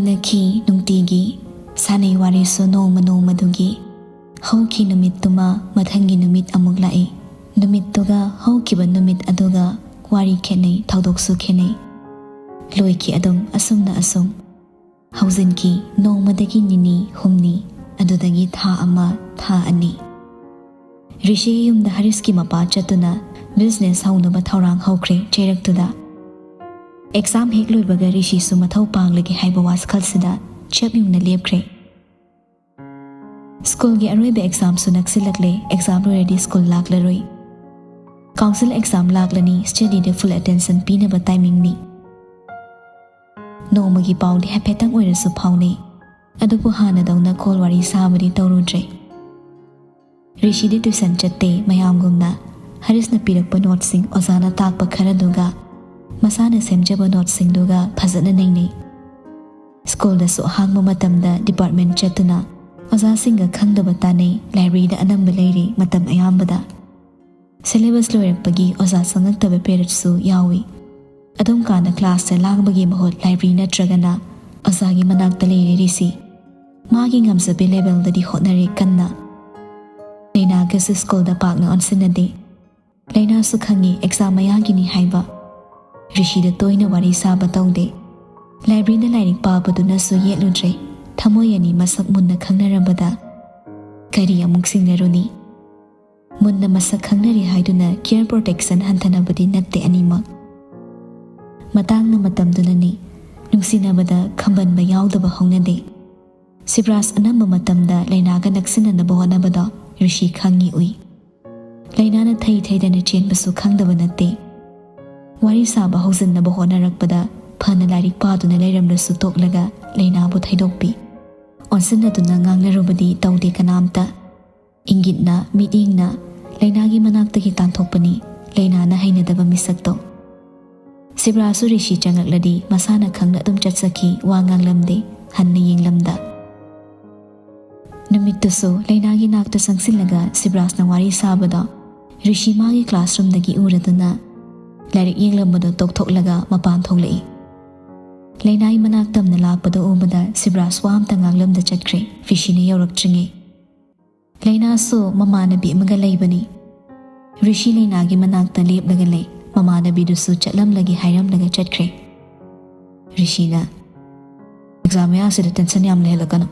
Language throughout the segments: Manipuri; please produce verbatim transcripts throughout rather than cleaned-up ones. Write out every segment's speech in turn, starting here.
ꯂꯩꯈꯤ ꯅꯨꯡꯇꯤꯒꯤ ꯁꯥꯟꯅꯩ ꯋꯥꯔꯤꯁꯨ ꯅꯣꯡꯃ ꯅꯣꯡꯃꯗꯨꯒꯤ꯫ ꯍꯧꯈꯤ ꯅꯨꯃꯤꯠꯇꯨꯃ ꯃꯊꯪꯒꯤ ꯅꯨꯃꯤꯠ ꯑꯃꯨꯛ ꯂꯥꯛꯏ꯫ ꯅꯨꯃꯤꯠꯇꯨꯒ ꯍꯧꯈꯤꯕ ꯅꯨꯃꯤꯠ ꯑꯗꯨꯒ ꯋꯥꯔꯤ ꯈꯦꯠꯅꯩ, ꯊꯧꯗꯣꯛꯁꯨ ꯈꯦꯠꯅꯩ꯫ ꯂꯣꯏꯈꯤ ꯑꯗꯨꯝ ꯑꯁꯨꯝꯅ ꯑꯁꯨꯝ꯫ ꯍꯧꯖꯤꯟꯈꯤ ꯅꯣꯡꯃꯗꯒꯤ ꯅꯤꯅꯤ ꯍꯨꯝꯅꯤ, ꯑꯗꯨꯗꯒꯤ ꯊꯥ ꯑꯃ, ꯊꯥ ꯑꯅꯤ꯫ ꯔꯤꯁꯤꯒꯤ ꯌꯨꯝꯗ ꯍꯔꯤꯁꯀꯤ ꯃꯄꯥ ꯆꯠꯇꯨꯅ ꯕꯤꯖꯤꯅꯦꯁ ꯍꯧꯅꯕ ꯊꯧꯔꯥꯡ ꯍꯧꯈ꯭ꯔꯦ ꯆꯩꯔꯛꯇꯨꯗ꯫ ꯑꯦꯛꯖꯥꯝ ꯍꯦꯛ ꯂꯣꯏꯕꯒ ꯔꯤꯁꯤꯁꯨ ꯃꯊꯧ ꯄꯥꯡꯂꯒꯦ ꯍꯥꯏꯕ ꯋꯥꯈꯜꯁꯤꯗ ꯆꯞ ꯌꯨꯡꯅ ꯂꯦꯞꯈ꯭ꯔꯦ꯫ ꯁ꯭ꯀꯨꯜꯒꯤ ꯑꯔꯣꯏꯕ ꯑꯦꯛꯖꯥꯝꯁꯨ ꯅꯛꯁꯤꯜꯂꯛꯂꯦ꯫ ꯑꯦꯛꯖꯥꯝ ꯂꯣꯏꯔꯗꯤ ꯁ꯭ꯀꯨꯜ ꯂꯥꯛꯂꯔꯣꯏ꯫ ꯀꯥꯎꯟꯁꯤꯜ ꯑꯦꯛꯖꯥꯝ ꯂꯥꯛꯂꯅꯤ, ꯁ꯭ꯇꯗꯤꯗ ꯐꯨꯜ ꯑꯦꯇꯦꯟꯁꯟ ꯄꯤꯅꯕ ꯇꯥꯏꯃꯤꯡꯅꯤ꯫ ꯅꯣꯡꯃꯒꯤ ꯄꯥꯎꯗꯤ ꯍꯥꯏꯐꯦꯠꯇꯪ ꯑꯣꯏꯔꯁꯨ ꯐꯥꯎꯅꯩ꯫ ꯑꯗꯨꯕꯨ ꯍꯥꯟꯅꯗꯧꯅ ꯀꯣꯜ ꯋꯥꯔꯤ ꯁꯥꯕꯗꯤ ꯇꯧꯔꯨꯗ꯭ꯔꯦ꯫ ꯔꯤꯁꯤꯗꯤ ꯇ꯭ꯌꯨꯁꯟ ꯆꯠꯇꯦ꯫ ꯃꯌꯥꯝꯒꯨꯝꯅ ꯍꯔꯤꯁꯅ ꯄꯤꯔꯛꯄ ꯅꯣꯠꯁꯤꯡ, ꯑꯣꯖꯥꯅ ꯇꯥꯛꯄ ꯈꯔꯗꯨꯒ ꯃꯁꯥꯅ ꯁꯦꯝꯖꯕ ꯅꯣꯠꯁꯤꯡꯗꯨꯒ ꯐꯖꯅ ꯅꯩꯅꯩ꯫ ꯁ꯭ꯀꯨꯜꯗꯁꯨ ꯑꯍꯥꯡꯕ ꯃꯇꯝꯗ ꯗꯤꯄꯥꯔꯠꯃꯦꯟ ꯆꯠꯇꯨꯅ ꯑꯣꯖꯥꯁꯤꯡꯒ ꯈꯪꯗꯕ ꯇꯥꯟꯅꯩ꯫ ꯂꯥꯏꯕ꯭ꯔꯦꯔꯤꯗ ꯑꯅꯝꯕ ꯂꯩꯔꯤ ꯃꯇꯝ ꯑꯌꯥꯝꯕꯗ꯫ ꯁꯦꯂꯦꯕꯁ ꯂꯣꯏꯔꯛꯄꯒꯤ ꯑꯣꯖꯥ ꯆꯪꯉꯛꯇꯕ ꯄꯦꯔꯤꯌꯗꯁꯨ ꯌꯥꯎꯏ꯫ ꯑꯗꯨꯝ ꯀꯥꯟꯗ ꯀ꯭ꯂꯥꯁꯇ ꯂꯥꯡꯕꯒꯤ ꯃꯍꯨꯠ ꯂꯥꯏꯕ꯭ꯔꯦꯔꯤ ꯅꯠꯇ꯭ꯔꯒꯅ ꯑꯣꯖꯥꯒꯤ ꯃꯅꯥꯛꯇ ꯂꯩꯔꯦ ꯔꯤꯁꯤ꯫ ꯃꯥꯒꯤ ꯉꯝꯖꯕꯤ ꯂꯦꯚꯦꯜꯗꯗꯤ ꯍꯣꯠꯅꯔꯦ ꯀꯟꯅ꯫ ꯂꯩꯅꯥꯒꯁꯨ ꯁ꯭ꯀꯨꯜꯗ ꯄꯥꯛꯅ ꯑꯣꯟꯁꯤꯟꯅꯗꯦ꯫ ꯂꯩꯅꯥꯁꯨ ꯈꯪꯉꯤ ꯑꯦꯛꯖꯥꯝ ꯃꯌꯥꯒꯤꯅꯤ ꯍꯥꯏꯕ꯫ ꯔꯤꯁꯤꯗ ꯇꯣꯏꯅ ꯋꯥꯔꯤ ꯁꯥꯕ ꯇꯧꯗꯦ꯫ ꯂꯥꯏꯕ꯭ꯔꯦꯔꯤꯗ ꯂꯥꯏꯔꯤꯛ ꯄꯥꯕꯗꯨꯅꯁꯨ ꯌꯦꯠꯂꯨꯗ꯭ꯔꯦ꯫ ꯊꯃꯣꯏ ꯑꯅꯤ ꯃꯁꯛ ꯃꯨꯟꯅ ꯈꯪꯅꯔꯕꯗ ꯀꯔꯤ ꯑꯃꯨꯛ ꯆꯤꯡꯅꯔꯨꯅꯤ? ꯃꯨꯟꯅ ꯃꯁꯛ ꯈꯪꯅꯔꯦ ꯍꯥꯏꯗꯨꯅ ꯀꯤꯌꯔ ꯄ꯭ꯔꯣꯇꯦꯛꯁꯟ ꯍꯟꯊꯅꯕꯗꯤ ꯅꯠꯇꯦ ꯑꯅꯤꯃꯛ꯫ ꯃꯇꯥꯡꯅ ꯃꯇꯝꯗꯨꯅꯅꯤ꯫ ꯅꯨꯡꯁꯤꯅꯕꯗ ꯈꯝꯕꯟꯕ ꯌꯥꯎꯗꯕ ꯍꯧꯅꯗꯦ꯫ ꯁꯤꯕꯔꯥꯖ ꯑꯅꯝꯕ ꯃꯇꯝꯗ ꯂꯩꯅꯥꯒ ꯅꯛꯁꯤꯟꯅꯅꯕ ꯍꯣꯠꯅꯕꯗꯣ ꯔꯤꯁꯤ ꯈꯪꯉꯤ ꯎꯏ꯫ ꯂꯩꯅꯥꯅ ꯊꯩ ꯊꯩꯗꯅ ꯆꯦꯟꯕꯁꯨ ꯈꯪꯗꯕ ꯅꯠꯇꯦ꯫ ꯋꯥꯔꯤ ꯁꯥꯕ ꯍꯧꯖꯤꯟꯅꯕ ꯍꯣꯠꯅꯔꯛꯄꯗ ꯐꯅ ꯂꯥꯏꯔꯤꯛ ꯄꯥꯗꯨꯅ ꯂꯩꯔꯝꯂꯁꯨ ꯇꯣꯛꯂꯒ ꯂꯩꯅꯥꯕꯨ ꯊꯩꯗꯣꯛꯄꯤ꯫ ꯑꯣꯟꯁꯤꯟꯅꯗꯨꯅ ꯉꯥꯡꯅꯔꯨꯕꯗꯤ ꯇꯧꯗꯦ ꯀꯅꯥꯝꯇ꯫ ꯏꯪꯒꯤꯠꯅ, ꯃꯤꯠꯌꯦꯡꯅ ꯂꯩꯅꯥꯒꯤ ꯃꯅꯥꯛꯇꯒꯤ ꯇꯥꯟꯊꯣꯛꯄꯅꯤ ꯂꯩꯅꯥꯅ ꯍꯩꯅꯗꯕ ꯃꯤꯁꯛꯇꯣ꯫ ꯁꯤꯕ꯭ꯔꯥꯁꯨ ꯔꯤꯁꯤ ꯆꯪꯉꯛꯂꯗꯤ ꯃꯁꯥꯅ ꯈꯪꯅ ꯑꯗꯨꯝ ꯆꯠꯆꯈꯤ, ꯋꯥ ꯉꯥꯡꯂꯝꯗꯦ, ꯍꯟꯅ ꯌꯦꯡꯂꯝꯗ꯫ ꯅꯨꯃꯤꯠꯇꯨꯁꯨ ꯂꯩꯅꯥꯒꯤ ꯅꯥꯛꯇ ꯆꯪꯁꯤꯜꯂꯒ ꯁꯤꯕ꯭ꯔꯥꯁꯅ ꯋꯥꯔꯤ ꯁꯥꯕꯗꯣ ꯔꯤꯁꯤ ꯃꯥꯒꯤ ꯀ꯭ꯂꯥꯁꯔꯨꯝꯗꯒꯤ ꯎꯔꯗꯨꯅ ꯂꯥꯏꯔꯤꯛ ꯌꯦꯡꯂꯝꯕꯗꯣ ꯇꯣꯛꯊꯣꯛꯂꯒ ꯃꯄꯥꯟ ꯊꯣꯛꯂꯛꯏ꯫ ꯂꯩꯅꯥꯒꯤ ꯃꯅꯥꯛ ꯇꯝꯅ ꯂꯥꯛꯄꯗ ꯎꯕꯗ ꯁꯤꯕ꯭ꯔꯥꯖ ꯋꯥ ꯑꯝꯇ ꯉꯥꯡꯂꯝꯗ ꯆꯠꯈ꯭ꯔꯦ꯫ ꯔꯤꯁꯤꯅ ꯌꯧꯔꯛꯇ꯭ꯔꯤꯉꯩ꯫ ꯂꯩꯅꯥꯁꯨ ꯃꯃꯥꯟꯅꯕꯤ ꯑꯃꯒ ꯂꯩꯕꯅꯤ꯫ ꯔꯤꯁꯤ ꯂꯩꯅꯥꯒꯤ ꯃꯅꯥꯛꯇ ꯂꯦꯞꯂꯒ ꯂꯩ꯫ ꯃꯃꯥꯟꯅꯕꯤꯗꯨꯁꯨ ꯆꯠꯂꯝꯂꯒꯦ ꯍꯥꯏꯔꯝꯂꯒ ꯆꯠꯈ꯭ꯔꯦ꯫ ꯔꯤꯁꯤꯅ, "ꯑꯦꯛꯖꯥꯝ ꯃꯌꯥꯁꯤꯗ ꯇꯦꯟꯁꯟ ꯌꯥꯝ ꯂꯩꯍꯜꯂꯛꯀꯅꯨ꯫"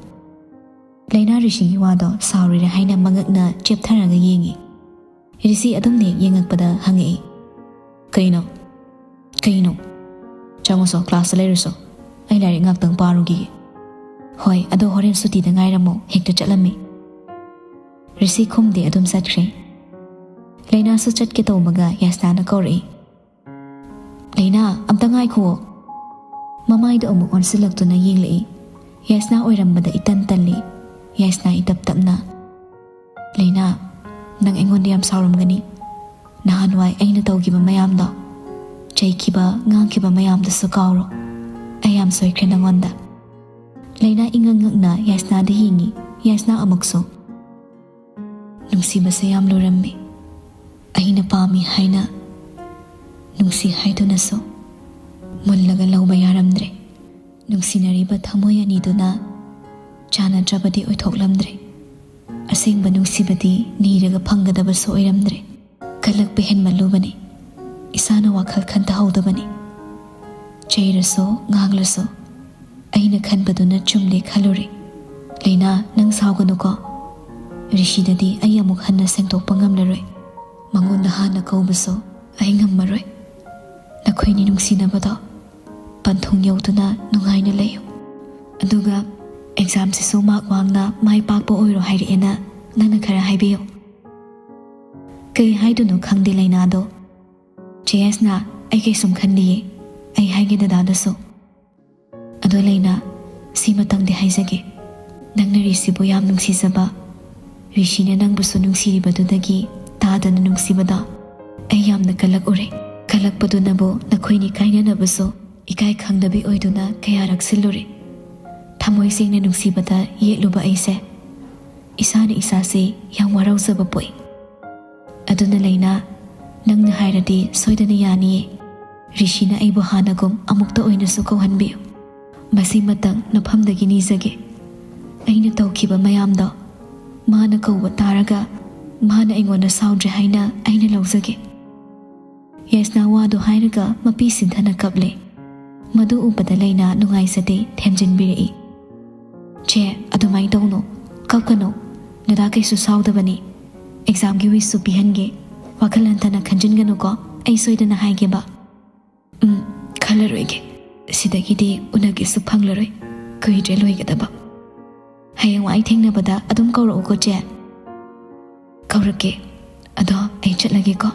ꯂꯩꯅꯥ ꯔꯤꯁꯤꯒꯤ ꯋꯥꯗꯣ ꯁꯥꯎꯔꯤꯔꯥ ꯍꯥꯏꯅ ꯃꯉꯛꯅ ꯆꯦꯞꯊꯔꯒ ꯌꯦꯡꯉꯤ꯫ ꯔꯤꯁꯤ ꯑꯗꯨꯝ ꯅꯦꯛ ꯌꯦꯡꯉꯛꯄꯗ ꯍꯪꯉꯛꯏ, "ꯀꯩꯅꯣ? ꯀꯩꯅꯣ? ꯆꯪꯉꯨꯁꯣ, ꯀ꯭ꯂꯥꯁꯇ ꯂꯩꯔꯨꯁꯣ꯫ ꯑꯩ ꯂꯥꯏꯔꯤꯛ ꯉꯥꯛꯇꯪ ꯄꯥꯔꯨꯈꯤꯒꯦ꯫" "ꯍꯣꯏ, ꯑꯗꯣ ꯍꯣꯔꯦꯟ ꯁꯨꯇꯤꯗ ꯉꯥꯏꯔꯝꯃꯣ, ꯍꯦꯛꯇ ꯆꯠꯂꯝꯃꯤ꯫" ꯔꯤꯁꯤ ꯈꯨꯝꯗꯦ, ꯑꯗꯨꯝ ꯆꯠꯈ꯭ꯔꯦ꯫ ꯂꯩꯅꯥꯁꯨ ꯆꯠꯀꯦ ꯇꯧꯕꯒ ꯌꯥꯏꯁꯅꯥꯅ ꯀꯧꯔꯛꯏ, "ꯂꯩꯅꯥ, ꯑꯝꯇ ꯉꯥꯏꯈꯨꯑꯣ꯫" ꯃꯃꯥꯏꯗꯣ ꯑꯃꯨꯛ ꯑꯣꯟꯁꯤꯜꯂꯛꯇꯨꯅ ꯌꯦꯡꯂꯛꯏ꯫ ꯌꯥꯏꯁꯅꯥ ꯑꯣꯏꯔꯝꯕꯗ ꯏꯇꯟ ꯇꯜꯂꯤ꯫ ꯌꯥꯏꯁꯅꯥ ꯏꯇꯞ ꯇꯞꯅ, "ꯂꯩꯅꯥ, ꯅꯪ ꯑꯩꯉꯣꯟꯗ ꯌꯥꯝ ꯁꯥꯎꯔꯝꯒꯅꯤ꯫ ꯅꯍꯥꯟꯋꯥꯏ ꯑꯩꯅ ꯇꯧꯈꯤꯕ ꯃꯌꯥꯝꯗꯣ, ꯆꯩꯈꯤꯕ, ꯉꯥꯡꯈꯤꯕ ꯃꯌꯥꯝꯗꯨꯁꯨ ꯀꯥꯎꯔꯣ꯫ ꯑꯩ ꯌꯥꯝ ꯁꯣꯏꯈ꯭ꯔꯦ ꯅꯉꯣꯟꯗ꯫" ꯂꯩꯅꯥ ꯏꯉꯛ ꯉꯛꯅ ꯌꯥꯏꯁꯅꯥꯗ ꯌꯦꯡꯉꯤ꯫ ꯌꯥꯏꯁꯅꯥ ꯑꯃꯨꯛꯁꯨ, "ꯅꯨꯡꯁꯤꯕꯁꯦ ꯌꯥꯝ ꯂꯨꯔꯝꯃꯤ꯫ ꯑꯩꯅ ꯄꯥꯝꯃꯤ ꯍꯥꯏꯅ ꯅꯨꯡꯁꯤ ꯍꯥꯏꯗꯨꯅꯁꯨ ꯃꯨꯜꯂꯒ ꯂꯧꯕ ꯌꯥꯔꯝꯗ꯭ꯔꯦ꯫ ꯅꯨꯡꯁꯤꯅꯔꯤꯕ ꯊꯃꯣꯏ ꯑꯅꯤꯗꯨꯅ ꯆꯥꯟꯅꯗ꯭ꯔꯕꯗꯤ ꯑꯣꯏꯊꯣꯛꯂꯝꯗ꯭ꯔꯦ꯫ ꯑꯁꯦꯡꯕ ꯅꯨꯡꯁꯤꯕꯗꯤ ꯅꯤꯔꯒ ꯐꯪꯒꯗꯕꯁꯨ ꯑꯣꯏꯔꯝꯗ꯭ꯔꯦ꯫ ꯀꯜꯂꯛꯄ ꯍꯦꯟꯃꯜꯂꯨꯕꯅꯤ꯫ ꯏꯁꯥꯅ ꯋꯥꯈꯜ ꯈꯟꯊꯍꯧꯗꯕꯅꯤ꯫ ꯆꯩꯔꯁꯨ, ꯉꯥꯡꯂꯁꯨ, ꯑꯩꯅ ꯈꯟꯕꯗꯨꯅ ꯆꯨꯝꯂꯦ ꯈꯜꯂꯨꯔꯦ꯫ ꯂꯩꯅꯥ, ꯅꯪ ꯁꯥꯎꯒꯅꯨꯀꯣ꯫ ꯔꯤꯁꯤꯗꯗꯤ ꯑꯩ ꯑꯃꯨꯛ ꯍꯟꯅ ꯁꯦꯡꯗꯣꯛꯄ ꯉꯝꯂꯔꯣꯏ꯫ ꯃꯉꯣꯟꯗ ꯍꯥꯟꯅ ꯀꯧꯕꯁꯨ ꯑꯩ ꯉꯝꯃꯔꯣꯏ꯫ ꯅꯈꯣꯏꯅꯤ ꯅꯨꯡꯁꯤꯅꯕꯗꯣ ꯄꯟꯊꯨꯡ ꯌꯧꯗꯨꯅ ꯅꯨꯡꯉꯥꯏꯅ ꯂꯩꯌꯨ꯫ ꯑꯗꯨꯒ ꯑꯦꯛꯖꯥꯝꯁꯤꯁꯨ ꯃꯥꯔꯛ ꯋꯥꯡꯅ ꯃꯥꯏ ꯄꯥꯛꯄ ꯑꯣꯏꯔꯣ ꯍꯥꯏꯔꯛꯑꯦꯅ ꯅꯪꯅ ꯈꯔ ꯍꯥꯏꯕꯤꯌꯨ꯫" ꯀꯩ ꯍꯥꯏꯗꯣꯏꯅꯣ ꯈꯪꯗꯦ ꯂꯩꯅꯥꯗꯣ꯫ "ꯆꯦ ꯌꯥꯏꯁꯅꯥ, ꯑꯩ ꯀꯩꯁꯨꯝ ꯈꯟꯗꯤꯌꯦ꯫ ꯑꯩ ꯍꯥꯏꯒꯦ ꯗꯗꯥꯗꯁꯨ꯫" "ꯑꯗꯣ ꯂꯩꯅꯥ, ꯁꯤꯃꯇꯪꯗꯤ ꯍꯥꯏꯖꯒꯦ꯫ ꯅꯪꯅ ꯔꯤꯁꯤꯕꯨ ꯌꯥꯝ ꯅꯨꯡꯁꯤꯖꯕ, ꯔꯤꯁꯤꯅ ꯅꯪꯕꯨꯁꯨ ꯅꯨꯡꯁꯤꯔꯤꯕꯗꯨꯗꯒꯤ ꯇꯥꯗꯅ ꯅꯨꯡꯁꯤꯕꯗꯣ ꯑꯩ ꯌꯥꯝꯅ ꯀꯜꯂꯛꯎꯔꯦ꯫ ꯀꯜꯂꯛꯄꯗꯨꯅꯕꯨ ꯅꯈꯣꯏꯅꯤ ꯀꯥꯏꯅꯅꯕꯁꯨ ꯏꯀꯥꯏ ꯈꯪꯗꯕꯤ ꯑꯣꯏꯗꯨꯅ ꯀꯌꯥꯔꯛ ꯁꯤꯜꯂꯨꯔꯦ꯫ ꯊꯃꯣꯏ ꯁꯦꯡꯅ ꯅꯨꯡꯁꯤꯕꯗ ꯌꯦꯠꯂꯨꯕ ꯑꯩꯁꯦ ꯏꯁꯥꯅ ꯏꯁꯥꯁꯦ ꯌꯥꯝ ꯋꯥꯔꯧꯖꯕ ꯄꯣꯛꯏ꯫ ꯑꯗꯨꯅ ꯂꯩꯅꯥ, ꯅꯪꯅ ꯍꯥꯏꯔꯗꯤ ꯁꯣꯏꯗꯅ ꯌꯥꯅꯤꯌꯦ꯫ ꯔꯤꯁꯤꯅ ꯑꯩꯕꯨ ꯍꯥꯟꯅꯒꯨꯝ ꯑꯃꯨꯛꯇ ꯑꯣꯏꯅꯁꯨ ꯀꯧꯍꯟꯕꯤꯌꯨ꯫ ꯃꯁꯤꯃꯇꯪ ꯅꯐꯝꯗꯒꯤ ꯅꯤꯖꯒꯦ꯫ ꯑꯩꯅ ꯇꯧꯈꯤꯕ ꯃꯌꯥꯝꯗꯣ ꯃꯥꯅ ꯀꯧꯕ ꯇꯥꯔꯒ ꯃꯥꯅ ꯑꯩꯉꯣꯟꯗ ꯁꯥꯎꯗ꯭ꯔꯦ ꯍꯥꯏꯅ ꯑꯩꯅ ꯂꯧꯖꯒꯦ꯫ ꯌꯥꯏꯁꯅꯥ ꯋꯥꯗꯨ ꯍꯥꯏꯔꯒ ꯃꯄꯤ ꯁꯤꯟꯊꯅ ꯀꯞꯂꯦ꯫ ꯃꯗꯨ ꯎꯕꯗ ꯂꯩꯅꯥ ꯅꯨꯡꯉꯥꯏꯖꯗꯦ ꯊꯦꯝꯖꯤꯟꯕꯤꯔꯛꯏ꯫ "ꯆꯦ, ꯑꯗꯨꯃꯥꯏꯅ ꯇꯧꯅꯨ, ꯀꯞꯀꯅꯨ꯫ ꯗꯗꯥ ꯀꯩꯁꯨ ꯁꯥꯎꯗꯕꯅꯤ꯫ ꯑꯦꯛꯖꯥꯝꯒꯤ ꯋꯤꯁꯁꯨ ꯄꯤꯍꯟꯒꯦ꯫ ꯋꯥꯈꯜ ꯍꯟꯊꯅ ꯈꯟꯖꯤꯟꯒꯅꯨꯀꯣ, ꯑꯩ ꯁꯣꯏꯗꯅ ꯍꯥꯏꯒꯦꯕ꯫ ꯎꯝ, ꯈꯜꯂꯔꯣꯏꯒꯦ꯫ ꯁꯤꯗꯒꯤꯗꯤ ꯎꯅꯒꯦꯁꯨ ꯐꯪꯂꯔꯣꯏ꯫ ꯀꯨꯏꯗ꯭ꯔꯦ ꯂꯣꯏꯒꯗꯕ꯫ ꯍꯌꯦꯡꯋꯥꯏ ꯊꯦꯡꯅꯕꯗ ꯑꯗꯨꯝ ꯀꯧꯔꯛꯎꯀꯣ, ꯆꯦ꯫" "ꯀꯧꯔꯛꯀꯦ꯫ ꯑꯗꯣ ꯑꯩ ꯆꯠꯂꯒꯦꯀꯣ꯫"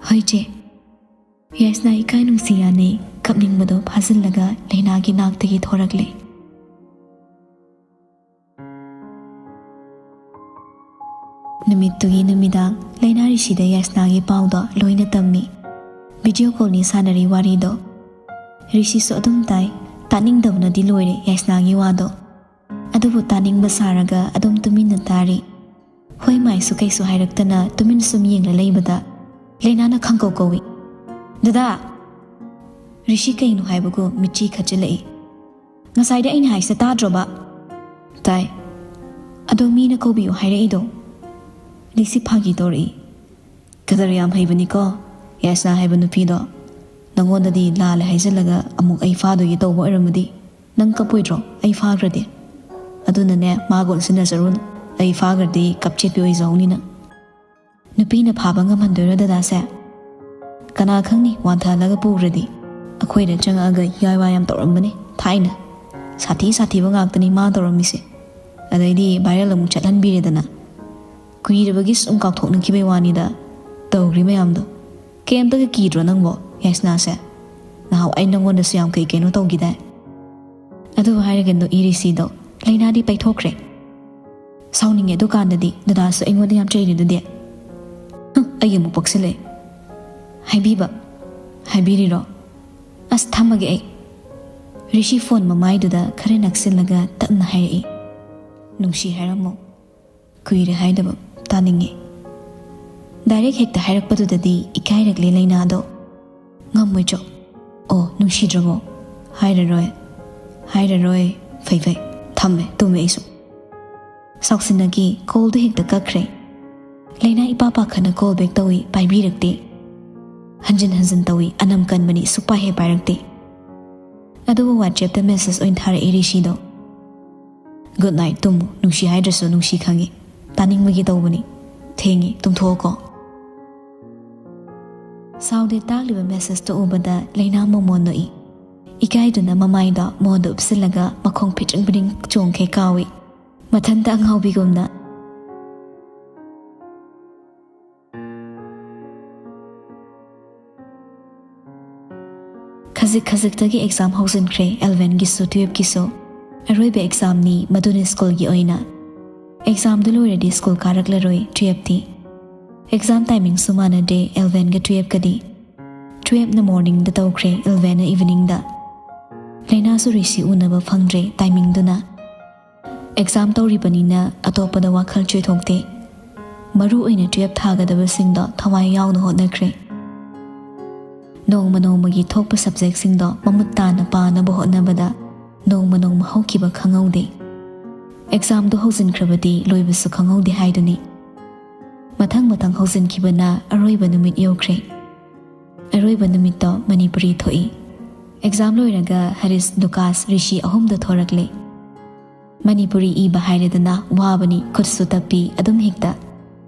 "ꯍꯣꯏ, ꯆꯦ꯫" ꯌꯥꯏꯁꯅꯥ ꯏꯀꯥꯏ ꯅꯨꯡꯁꯤ ꯌꯥꯅꯩ꯫ ꯀꯞꯅꯤꯡꯕꯗꯣ ꯐꯥꯖꯤꯜꯂꯒ ꯂꯩꯅꯥꯒꯤ ꯅꯥꯛꯇꯒꯤ ꯊꯣꯔꯛꯂꯦ꯫ ꯅꯨꯃꯤꯠꯇꯨꯒꯤ ꯅꯨꯃꯤꯗꯥꯡ ꯂꯩꯅꯥ ꯔꯤꯁꯤꯗ ꯌꯥꯏꯁꯅꯥꯒꯤ ꯄꯥꯎꯗꯣ ꯂꯣꯏꯅ ꯇꯝꯃꯤ꯫ ꯚꯤꯗꯤꯑꯣ ꯀꯣꯜꯅꯤ ꯁꯥꯟꯅꯔꯤ ꯋꯥꯔꯤꯗꯣ꯫ ꯔꯤꯁꯤꯁꯨ ꯑꯗꯨꯝ ꯇꯥꯏ꯫ ꯇꯥꯅꯤꯡꯗꯕꯅꯗꯤ ꯂꯣꯏꯔꯦ ꯌꯥꯏꯁꯅꯥꯒꯤ ꯋꯥꯗꯣ꯫ ꯑꯗꯨꯕꯨ ꯇꯥꯅꯤꯡꯕ ꯁꯥꯔꯒ ꯑꯗꯨꯝ ꯇꯨꯃꯤꯟꯅ ꯇꯥꯔꯤ꯫ ꯍꯣꯏ ꯃꯥꯏꯁꯨ ꯀꯩꯁꯨ ꯍꯥꯏꯔꯛꯇꯅ ꯇꯨꯃꯤꯟ ꯁꯨꯝ ꯌꯦꯡꯂ ꯂꯩꯕꯗ ꯂꯩꯅꯥꯅ ꯈꯪꯀꯧ ꯀꯧꯏ, "ꯗꯗꯥ!" ꯔꯤꯁꯤ ꯀꯩꯅꯣ ꯍꯥꯏꯕꯒꯨꯝ ꯃꯤꯠꯆꯤ ꯈꯠꯆꯤꯜꯂꯛꯏ꯫ "ꯉꯁꯥꯏꯗ ꯑꯩꯅ ꯍꯥꯏꯁꯦ ꯇꯥꯗ꯭ꯔꯣꯕ?" "ꯇꯥꯏ꯫ ꯑꯗꯣ ꯃꯤꯅ ꯀꯧꯕꯤꯌꯨ ꯍꯥꯏꯔꯛꯏꯗꯣ?" ꯔꯤꯁꯤ ꯐꯥꯒꯤ ꯇꯧꯔꯛꯏ꯫ "ꯀꯗꯔ ꯌꯥꯝ ꯍꯩꯕꯅꯤꯀꯣ ꯌꯥꯏꯁꯅꯥ ꯍꯥꯏꯕ ꯅꯨꯄꯤꯗꯣ꯫ ꯅꯪꯉꯣꯟꯗꯗꯤ ꯂꯥꯜꯂꯦ ꯍꯥꯏꯖꯜꯂꯒ ꯑꯃꯨꯛ ꯑꯩ ꯐꯥꯗꯣꯏꯒꯤ ꯇꯧꯕ ꯑꯣꯏꯔꯝꯃꯗꯤ ꯅꯪ ꯀꯞꯄꯣꯏꯗ꯭ꯔꯣ ꯑꯩ ꯐꯥꯈ꯭ꯔꯗꯤ? ꯑꯗꯨꯅꯅꯦ, ꯃꯥꯒ ꯑꯣꯟꯁꯤꯟꯅꯖꯔꯨꯅꯨ꯫ ꯑꯩ ꯐꯥꯈ꯭ꯔꯗꯤ ꯀꯞꯆꯦꯠꯄꯤ ꯑꯣꯏꯖꯍꯧꯅꯤ ꯅꯪ꯫" "ꯅꯨꯄꯤꯅ ꯐꯥꯕ ꯉꯝꯍꯟꯗꯣꯏꯔꯣ ꯗꯗꯥꯁꯦ?" "ꯀꯅꯥ ꯈꯪꯅꯤ, ꯋꯥꯟꯊꯍꯜꯂꯒ ꯄꯨꯈ꯭ꯔꯗꯤ꯫ ꯑꯩꯈꯣꯏꯗ ꯆꯪꯉꯛꯑꯒ ꯌꯥꯏ ꯋꯥ ꯌꯥꯝ ꯇꯧꯔꯝꯕꯅꯦ ꯊꯥꯏꯅ꯫ ꯁꯥꯊꯤ ꯁꯥꯊꯤꯕ ꯉꯥꯛꯇꯅꯤ ꯃꯥ ꯇꯧꯔꯝꯃꯤꯁꯦ꯫ ꯑꯗꯩꯗꯤ ꯚꯥꯏꯔꯦꯜ ꯑꯃꯨꯛ ꯆꯠꯍꯟꯕꯤꯔꯦꯗꯅ꯫ ꯀꯨꯏꯔꯕꯒꯤ ꯁꯨꯝ ꯀꯥꯎꯊꯣꯛꯅꯈꯤꯕꯩ ꯋꯥꯅꯤꯗ, ꯇꯧꯈ꯭ꯔꯤ ꯃꯌꯥꯝꯗꯣ꯫ ꯀꯩꯝꯇꯒ ꯀꯤꯗ꯭ꯔꯣ ꯅꯪꯕꯣ, ꯌꯥꯏꯁꯅꯥꯁꯦ? ꯅꯍꯥꯟꯋꯥꯏ ꯅꯪꯉꯣꯟꯗꯁꯨ ꯌꯥꯝ ꯀꯩ ꯀꯩꯅꯣ ꯇꯧꯈꯤꯗꯥꯏ?" ꯑꯗꯨ ꯍꯥꯏꯔꯒ ꯅꯣꯛꯏ ꯔꯤꯁꯤꯗꯣ꯫ ꯂꯩꯅꯥꯗꯤ ꯄꯩꯊꯣꯛꯈ꯭ꯔꯦ꯫ ꯁꯥꯎꯅꯤꯡꯉꯦ ꯑꯗꯨꯀꯥꯟꯗꯗꯤ, ꯗꯗꯥꯁꯨ ꯑꯩꯉꯣꯟꯗ ꯌꯥꯝ ꯆꯩꯔꯤꯗꯨꯗꯤ꯫ "ꯍꯨꯝ, ꯑꯩ ꯑꯃꯨꯛ ꯄꯣꯛꯁꯤꯜꯂꯛꯑꯦ꯫ ꯍꯥꯏꯕꯤꯕ? ꯍꯥꯏꯕꯤꯔꯤꯔꯣ? ꯑꯁ, ꯊꯝꯃꯒꯦ ꯑꯩ꯫" ꯔꯤꯁꯤ ꯐꯣꯟ ꯃꯃꯥꯏꯗꯨꯗ ꯈꯔ ꯅꯛꯁꯤꯜꯂꯒ ꯇꯞꯅ ꯍꯥꯏꯔꯛꯏ, "ꯅꯨꯡꯁꯤ ꯍꯥꯏꯔꯝꯃꯣ꯫ ꯀꯨꯏꯔꯦ ꯍꯥꯏꯗꯕ, ꯇꯥꯅꯤꯡꯉꯦ꯫" ꯗꯥꯏꯔꯦꯛ ꯍꯦꯛꯇ ꯍꯥꯏꯔꯛꯄꯗꯨꯗꯗꯤ ꯏꯀꯥꯏꯔꯛꯂꯦ ꯂꯩꯅꯥꯗꯣ꯫ "ꯉꯝꯃꯣꯏ ꯆꯣ꯫ ꯑꯣ, ꯅꯨꯡꯁꯤꯗ꯭ꯔꯕꯣ? ꯍꯥꯏꯔꯔꯣꯏ, ꯍꯥꯏꯔꯔꯣꯏ꯫ ꯐꯩ ꯐꯩ, ꯊꯝꯃꯦ, ꯇꯨꯝꯃꯦ ꯑꯩꯁꯨ"꯫ ꯁꯥꯎꯁꯤꯟꯅꯈꯤ꯫ ꯀꯣꯜꯗꯨ ꯍꯦꯛꯇ ꯀꯛꯈ꯭ꯔꯦ꯫ ꯂꯩꯅꯥ ꯏꯄꯥ ꯄꯥꯈꯠꯅ ꯀꯣꯜ ꯕꯦꯛ ꯇꯧꯏ, ꯄꯥꯏꯕꯤꯔꯛꯇꯦ꯫ ꯍꯟꯖꯤꯟ ꯍꯟꯖꯤꯟ ꯇꯧꯏ, ꯑꯅꯝ ꯀꯟꯕꯅꯤ, ꯁꯨꯛꯄꯥꯏ ꯍꯦꯛ ꯄꯥꯏꯔꯛꯇꯦ꯫ ꯑꯗꯨꯕꯨ ꯋꯥꯆꯦꯞꯇ ꯃꯦꯁꯦꯖ ꯑꯣꯏꯅ ꯊꯥꯔꯛꯏ ꯔꯤꯁꯤꯗꯣ꯫ "ꯒꯨꯗ ꯅꯥꯏꯠ, ꯇꯨꯝꯃꯨ꯫ ꯅꯨꯡꯁꯤ ꯍꯥꯏꯗ꯭ꯔꯁꯨ ꯅꯨꯡꯁꯤ ꯈꯪꯉꯤ꯫ ꯇꯥꯅꯤꯡꯕꯒꯤ ꯇꯧꯕꯅꯤ꯫ ꯊꯦꯡꯉꯤ, ꯇꯨꯝꯊꯣꯛꯑꯣꯀꯣ"꯫ ꯁꯥꯎꯗꯦ ꯇꯥꯛꯂꯤꯕ ꯃꯦꯁꯦꯖꯇꯣ ꯎꯕꯗ ꯂꯩꯅꯥ ꯃꯃꯣꯟ ꯅꯣꯛꯏ꯫ ꯏꯀꯥꯏꯗꯨꯅ ꯃꯃꯥꯏꯗꯣ ꯃꯣꯟꯗ ꯎꯞꯁꯤꯜꯂꯒ ꯃꯈꯣꯡ ꯐꯤꯠꯔꯤꯡ ꯐꯤꯠꯔꯤꯡ ꯆꯣꯡꯈꯩ ꯀꯥꯎꯏ꯫ ꯃꯊꯟꯇ ꯑꯉꯥꯎꯕꯤꯒꯨꯝꯅ꯫ ꯈꯖꯤꯛ ꯈꯖꯤꯛꯇꯒꯤ ꯑꯦꯛꯖꯥꯝ ꯍꯧꯖꯤꯟꯈ꯭ꯔꯦ, ꯑꯦꯜꯚꯦꯟꯒꯤꯁꯨ ꯇꯨꯌꯦꯞꯀꯤꯁꯨ꯫ ꯑꯔꯣꯏꯕ ꯑꯦꯛꯖꯥꯝꯅꯤ, ꯃꯗꯨꯅ ꯁ꯭ꯀꯨꯜꯒꯤ ꯑꯣꯏꯅ꯫ ꯑꯦꯛꯖꯥꯝꯗꯨ ꯂꯣꯏꯔꯗꯤ ꯁ꯭ꯀꯨꯜ ꯀꯥꯔꯛꯂꯔꯣꯏ ꯇꯨꯌꯦꯞꯇꯤ꯫ ꯑꯦꯛꯖꯥꯝ ꯇꯥꯏꯃꯤꯡꯁꯨ ꯃꯥꯟꯅꯗꯦ ꯑꯦꯜꯚꯦꯟꯒ ꯇꯨꯌꯦꯞꯀꯗꯤ꯫ ꯇꯨꯌꯦꯞꯅ ꯃꯣꯔꯅꯤꯡꯗ ꯇꯧꯈ꯭ꯔꯦ, ꯑꯦꯜꯚꯦꯟꯅ ꯏꯚꯤꯅꯤꯡꯗ꯫ ꯂꯩꯅꯥꯁꯨ ꯔꯤꯁꯤ ꯎꯅꯕ ꯐꯪꯗ꯭ꯔꯦ ꯇꯥꯏꯃꯤꯡꯗꯨꯅ꯫ ꯑꯦꯛꯖꯥꯝ ꯇꯧꯔꯤꯕꯅꯤꯅ ꯑꯇꯣꯞꯄꯗ ꯋꯥꯈꯜ ꯆꯣꯏꯊꯣꯛꯇꯦ꯫ ꯃꯔꯨ ꯑꯣꯏꯅ ꯇꯨꯌꯦꯞ ꯊꯥꯒꯗꯕꯁꯤꯡꯗꯣ ꯊꯋꯥꯏ ꯌꯥꯎꯅ ꯍꯣꯠꯅꯈ꯭ꯔꯦ꯫ ꯅꯣꯡꯃ ꯅꯣꯡꯃꯒꯤ ꯊꯣꯛꯄ ꯁꯕꯖꯦꯛꯁꯤꯡꯗꯣ ꯃꯃꯨꯠ ꯇꯥꯅ ꯄꯥꯅꯕ ꯍꯣꯠꯅꯕꯗ ꯅꯣꯡꯃ ꯅꯣꯡꯃ ꯍꯧꯈꯤꯕ ꯈꯪꯍꯧꯗꯦ꯫ ꯑꯦꯛꯖꯥꯝꯗꯣ ꯍꯧꯖꯤꯟꯈ꯭ꯔꯕꯗꯤ ꯂꯣꯏꯕꯁꯨ ꯈꯪꯍꯧꯗꯦ ꯍꯥꯏꯗꯨꯅꯤ꯫ ꯃꯊꯪ ꯃꯊꯪ ꯍꯧꯖꯤꯟꯈꯤꯕꯅ ꯑꯔꯣꯏꯕ ꯅꯨꯃꯤꯠ ꯌꯧꯈ꯭ꯔꯦ꯫ ꯑꯔꯣꯏꯕ ꯅꯨꯃꯤꯠꯇꯣ ꯃꯅꯤꯄꯨꯔꯤ ꯊꯣꯛꯏ꯫ ꯑꯦꯛꯖꯥꯝ ꯂꯣꯏꯔꯒ ꯍꯔꯤꯁ, ꯂꯨꯀꯥꯁ, ꯔꯤꯁꯤ ꯑꯍꯨꯝꯗꯣ ꯊꯣꯔꯛꯂꯦ꯫ ꯃꯅꯤꯄꯨꯔꯤ ꯏꯕ ꯍꯥꯏꯔꯦꯗꯅ, ꯋꯥꯕꯅꯤ, ꯈꯨꯠꯁꯨ ꯇꯞꯄꯤ, ꯑꯗꯨꯝ ꯍꯦꯛꯇ꯫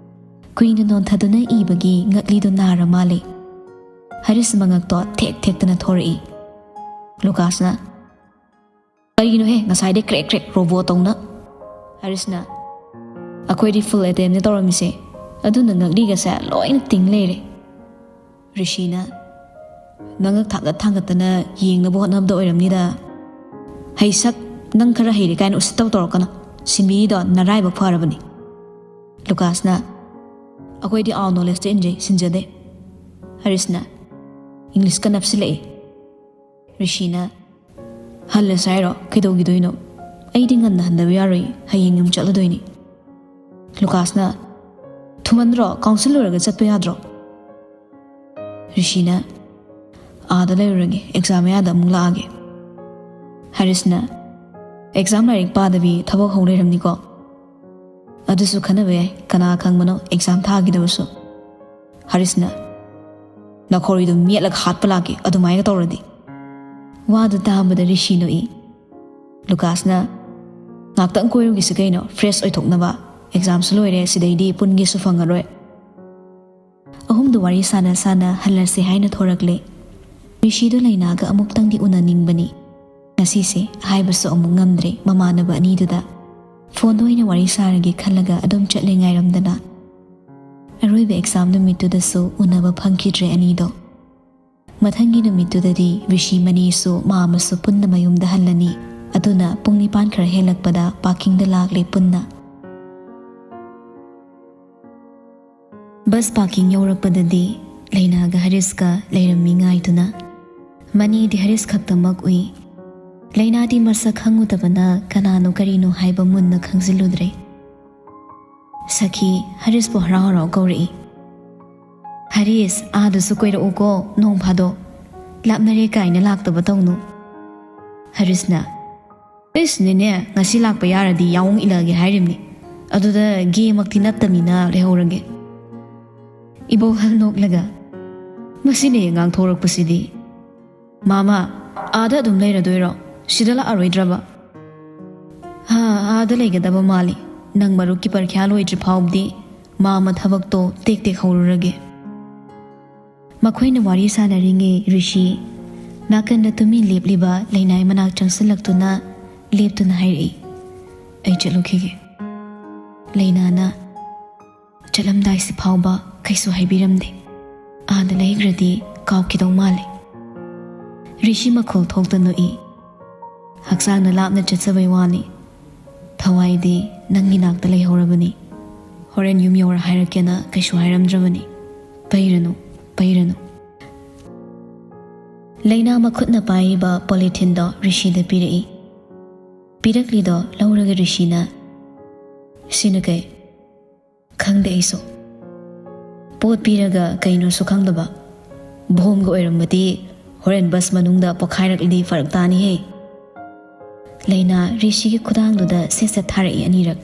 ꯀꯨꯏꯅ ꯅꯣꯟꯊꯗꯨꯅ ꯏꯕꯒꯤ ꯉꯛꯂꯤꯗꯨ ꯅꯥꯔ ꯃꯥꯜꯂꯦ꯫ ꯍꯔꯤꯁ ꯃꯉꯛꯇꯣ ꯊꯦꯛ ꯊꯦꯛꯇꯅ ꯊꯣꯔꯛꯏ꯫ ꯂꯨꯀꯥꯁꯅ, "ꯀꯔꯤꯅꯣꯍꯦ, ꯉꯁꯥꯏꯗꯩ ꯀ꯭ꯔꯦꯛ ꯀ꯭ꯔꯦꯛ ꯔꯣꯕꯣ ꯇꯧꯅ?" ꯍꯔꯤꯁꯅ, "ꯑꯩꯈꯣꯏꯗꯤ ꯐꯨꯜ ꯑꯦꯇꯦꯝꯅꯦ ꯇꯧꯔꯝꯃꯤꯁꯦ, ꯑꯗꯨꯅ ꯉꯛꯂꯤꯒꯁꯦ ꯂꯣꯏꯅ ꯇꯤꯡ ꯂꯩꯔꯦ"꯫ ꯔꯤꯁꯤꯅ, "ꯅꯉꯛ ꯊꯥꯡꯒꯠ ꯊꯥꯡꯒꯠꯇꯅ ꯌꯦꯡꯅꯕ ꯍꯣꯠꯅꯕꯗ ꯑꯣꯏꯔꯝꯅꯤꯗ꯫ ꯍꯩꯁꯛ, ꯅꯪ ꯈꯔ ꯍꯩꯔꯦ ꯀꯥꯏꯅ ꯎꯁꯤꯠꯇꯕ ꯇꯧꯔꯛꯀꯅꯨ꯫ ꯁꯤꯟꯕꯤꯔꯤꯗꯣ ꯅꯔꯥꯏꯕꯛ ꯐꯔꯕꯅꯤ"꯫ ꯂꯨꯀꯥꯁꯅ, "ꯑꯩꯈꯣꯏꯗꯤ ꯑꯥꯎ ꯅꯣꯂꯦꯖꯇ ꯏꯟꯖꯩ, ꯁꯤꯟꯖꯗꯦ"꯫ ꯍꯔꯤꯁꯅ, "ꯏꯪꯂꯤꯁꯀ ꯅꯞꯁꯤꯜꯂꯛꯑꯦ"꯫ ꯔꯤꯁꯤꯅ, "ꯍꯜꯂꯁꯦ ꯍꯥꯏꯔꯣ? ꯀꯩꯗꯧꯈꯤꯗꯣꯏꯅꯣ? ꯑꯩꯗꯤ ꯉꯟꯅ ꯍꯟꯗꯕ ꯌꯥꯔꯣꯏ, ꯍꯌꯦꯡ ꯌꯨꯝ ꯆꯠꯂꯗꯣꯏꯅꯤ"꯫ ꯂꯨꯀꯥꯁꯅ, "ꯊꯨꯃꯟꯗ꯭ꯔꯣ? ꯀꯥꯎꯟꯁꯤꯜ ꯂꯣꯏꯔꯒ ꯆꯠꯄ ꯌꯥꯗ꯭ꯔꯣ?" ꯔꯤꯁꯤꯅ, ꯑꯥꯗ ꯂꯩꯔꯨꯔꯒꯦ, ꯑꯦꯛꯖꯥꯝ ꯃꯌꯥꯗ ꯑꯃꯨꯛ ꯂꯥꯛꯑꯒꯦ꯫ ꯍꯔꯤꯁꯅ, "ꯑꯦꯛꯖꯥꯝ ꯂꯥꯏꯔꯤꯛ ꯄꯥꯗꯕꯤ ꯊꯕꯛ ꯍꯧ ꯂꯩꯔꯝꯅꯤꯀꯣ? ꯑꯗꯨꯁꯨ ꯈꯟꯅꯕ ꯌꯥꯏ, ꯀꯅꯥ ꯈꯪꯕꯅꯣ ꯑꯦꯛꯖꯥꯝ ꯊꯥꯈꯤꯗꯕꯁꯨ?" ꯍꯔꯤꯁꯅ, "ꯅꯈꯣꯔꯤꯗꯨ ꯃꯦꯠꯂꯒ ꯍꯥꯠꯄ ꯂꯥꯛꯀꯦ ꯑꯗꯨꯃꯥꯏꯅ ꯇꯧꯔꯗꯤ꯫" ꯋꯥꯗꯨ ꯇꯥꯕꯗ ꯔꯤꯁꯤ ꯅꯣꯛꯏ꯫ ꯂꯨꯀꯥꯁꯅ, "ꯉꯥꯛꯇꯪ ꯀꯣꯏꯔꯨꯒꯤꯁꯤ ꯀꯩꯅꯣ, ꯐ꯭ꯔꯦꯁ ꯑꯣꯏꯊꯣꯛꯅꯕ꯫ ꯑꯦꯛꯖꯥꯝꯁꯨ ꯂꯣꯏꯔꯦ, ꯁꯤꯗꯩꯗꯤ ꯄꯨꯟꯒꯦꯁꯨ ꯐꯪꯉꯔꯣꯏ꯫" ꯑꯍꯨꯝꯗꯨ ꯋꯥꯔꯤ ꯁꯥꯟꯅ ꯁꯥꯟꯅ ꯍꯜꯂꯁꯦ ꯍꯥꯏꯅ ꯊꯣꯔꯛꯂꯦ꯫ ꯔꯤꯁꯤꯗꯨ ꯂꯩꯅꯥꯒ ꯑꯃꯨꯛꯇꯪꯗꯤ ꯎꯅꯅꯤꯡꯕꯅꯤ꯫ ꯉꯁꯤꯁꯦ ꯍꯥꯏꯕꯁꯨ ꯑꯃꯨꯛ ꯉꯝꯗ꯭ꯔꯦ ꯃꯃꯥꯟꯅꯕ ꯑꯅꯤꯗꯨꯗ꯫ ꯐꯣꯟꯗ ꯑꯣꯏꯅ ꯋꯥꯔꯤ ꯁꯥꯔꯒꯦ ꯈꯜꯂꯒ ꯑꯗꯨꯝ ꯆꯠꯂꯦ ꯉꯥꯏꯔꯝꯗꯅ꯫ ꯑꯔꯣꯏꯕ ꯑꯦꯛꯖꯥꯝ ꯅꯨꯃꯤꯠꯇꯨꯗꯁꯨ ꯎꯅꯕ ꯐꯪꯈꯤꯗ꯭ꯔꯦ ꯑꯅꯤꯗꯣ꯫ ꯃꯊꯪꯒꯤ ꯅꯨꯃꯤꯠꯇꯨꯗꯗꯤ ꯔꯤꯁꯤ ꯃꯅꯤꯁꯨ ꯃꯥ ꯑꯃꯁꯨ ꯄꯨꯟꯅ ꯃꯌꯨꯝꯗ ꯍꯜꯂꯅꯤ꯫ ꯑꯗꯨꯅ ꯄꯨꯡ ꯅꯤꯄꯥꯟ ꯈꯔ ꯍꯦꯜꯂꯛꯄꯗ ꯄꯥꯔꯀꯤꯡꯗ ꯂꯥꯛꯂꯦ ꯄꯨꯟꯅ꯫ ꯕꯁ ꯄꯥꯔꯀꯤꯡ ꯌꯧꯔꯛꯄꯗꯗꯤ ꯂꯩꯅꯥꯒ ꯍꯔꯤꯁꯀ ꯂꯩꯔꯝꯃꯤ ꯉꯥꯏꯗꯨꯅ꯫ ꯃꯅꯤꯗꯤ ꯍꯔꯤꯁ ꯈꯛꯇꯃꯛ ꯎꯏ꯫ ꯂꯩꯅꯥꯗꯤ ꯃꯁꯛ ꯈꯪꯉꯨꯗꯕꯅ ꯀꯅꯥꯅꯣ ꯀꯔꯤꯅꯣ ꯍꯥꯏꯕ ꯃꯨꯟꯅ ꯈꯪꯖꯤꯜꯂꯨꯗ꯭ꯔꯦ꯫ ꯁꯈꯤ, ꯍꯔꯤꯁꯄꯨ ꯍꯔꯥꯎ ꯍꯔꯥꯎ ꯀꯧꯔꯛꯏ꯫ "ꯍꯔꯤꯁ, ꯑꯥꯗꯁꯨ ꯀꯣꯏꯔꯛꯎꯀꯣ ꯅꯣꯡ ꯐꯥꯗꯣꯛ꯫ ꯂꯥꯞꯅꯔꯦ ꯀꯥꯏꯅ ꯂꯥꯛꯇꯕ ꯇꯧꯅꯨ꯫" ꯍꯔꯤꯁꯅ, "ꯏꯁ ꯅꯦꯅꯦ, ꯉꯁꯤ ꯂꯥꯛꯄ ꯌꯥꯔꯗꯤ ꯌꯥꯑꯣꯡ ꯏꯜꯂꯛꯑꯒꯦ ꯍꯥꯏꯔꯤꯕꯅꯤ꯫ ꯑꯗꯨꯗ ꯒꯦꯃꯛꯇꯤ ꯅꯠꯇꯕꯅꯤꯅ ꯂꯩꯍꯧꯔꯒꯦ꯫" ꯏꯕꯣꯛꯍꯜ ꯅꯣꯛꯂꯒ, "ꯃꯁꯤꯅꯦ ꯉꯥꯡꯊꯣꯔꯛꯄꯁꯤꯗꯤ꯫ ꯃꯥꯃ, ꯑꯥꯗ ꯑꯗꯨꯝ ꯂꯩꯔꯗꯣꯏꯔꯣ? ꯁꯤꯗ ꯂꯥꯛꯑꯔꯣꯏꯗ꯭ꯔꯕ?" "ꯍꯥ, ꯑꯥꯗ ꯂꯩꯒꯗꯕ ꯃꯥꯜꯂꯤ꯫ ꯅꯪ ꯃꯔꯨꯞꯀꯤ ꯄꯔꯤꯈ꯭ꯌꯥ ꯂꯣꯏꯗ꯭ꯔꯤ ꯐꯥꯎꯕꯗꯤ ꯃꯥꯃ ꯊꯕꯛꯇꯣ ꯇꯦꯛ ꯇꯦꯛ ꯍꯧꯔꯨꯔꯒꯦ꯫" ꯃꯈꯣꯏꯅ ꯋꯥꯔꯤ ꯁꯥꯟꯅꯔꯤꯉꯩ ꯔꯤꯁꯤ ꯅꯥꯀꯟꯗ ꯇꯨꯃꯤꯟ ꯂꯦꯞꯂꯤꯕ ꯂꯩꯅꯥꯏ ꯃꯅꯥꯛ ꯆꯪꯁꯤꯜꯂꯛꯇꯨꯅ ꯂꯦꯞꯇꯨꯅ ꯍꯥꯏꯔꯛꯏ, "ꯑꯩ ꯆꯠꯂꯨꯈꯤꯒꯦ꯫" ꯂꯩꯅꯥꯅ, "ꯆꯠꯂꯝꯗꯥꯏꯁꯤ ꯐꯥꯎꯕ ꯀꯩꯁꯨ ꯍꯥꯏꯕꯤꯔꯝꯗꯦ꯫ ꯑꯥꯗ ꯂꯩꯈ꯭ꯔꯗꯤ ꯀꯥꯎꯈꯤꯗꯧ ꯃꯥꯜꯂꯦ꯫" ꯔꯤꯁꯤ ꯃꯈꯣꯜ ꯊꯣꯛꯇ ꯅꯣꯛꯏ꯫ "ꯍꯛꯆꯥꯡꯅ ꯂꯥꯞꯅ ꯆꯠꯆꯕꯩ ꯋꯥꯅꯤ꯫ ꯊꯋꯥꯏꯗꯤ ꯅꯪꯒꯤ ꯅꯥꯛꯇ ꯂꯩꯍꯧꯔꯕꯅꯤ꯫ ꯍꯣꯔꯦꯟ ꯌꯨꯝ ꯌꯧꯔ ꯍꯥꯏꯔꯛꯀꯦꯅ ꯀꯩꯁꯨ ꯍꯥꯏꯔꯝꯗ꯭ꯔꯕꯅꯤ꯫ ꯄꯩꯔꯅꯨ, ꯄꯩꯔꯅꯨ꯫" ꯂꯩꯅꯥ ꯃꯈꯨꯠꯅ ꯄꯥꯏꯔꯤꯕ ꯄꯣꯂꯤꯊꯤꯟꯗꯣ ꯔꯤꯁꯤꯗ ꯄꯤꯔꯛꯏ꯫ ꯄꯤꯔꯛꯂꯤꯗꯣ ꯂꯧꯔꯒ ꯔꯤꯁꯤꯅ, "ꯁꯤꯅ ꯀꯩ?" "ꯈꯪꯗꯦ ꯑꯩꯁꯨ꯫ ꯄꯣꯠ ꯄꯤꯔꯒ ꯀꯩꯅꯣꯁꯨ ꯈꯪꯗꯕ꯫ ꯕꯣꯝꯒ ꯑꯣꯏꯔꯝꯃꯗꯤ ꯍꯣꯔꯦꯟ ꯕꯁ ꯃꯅꯨꯡꯗ ꯄꯣꯈꯥꯏꯔꯛꯂꯗꯤ ꯐꯔꯛ ꯇꯥꯅꯤꯍꯦ꯫ ꯂꯩꯅꯥ ꯔꯤꯁꯤꯒꯤ ꯈꯨꯗꯥꯡꯗꯨꯗ ꯁꯦꯠ ꯁꯦꯠ ꯊꯥꯔꯛꯏ ꯑꯅꯤꯔꯛ꯫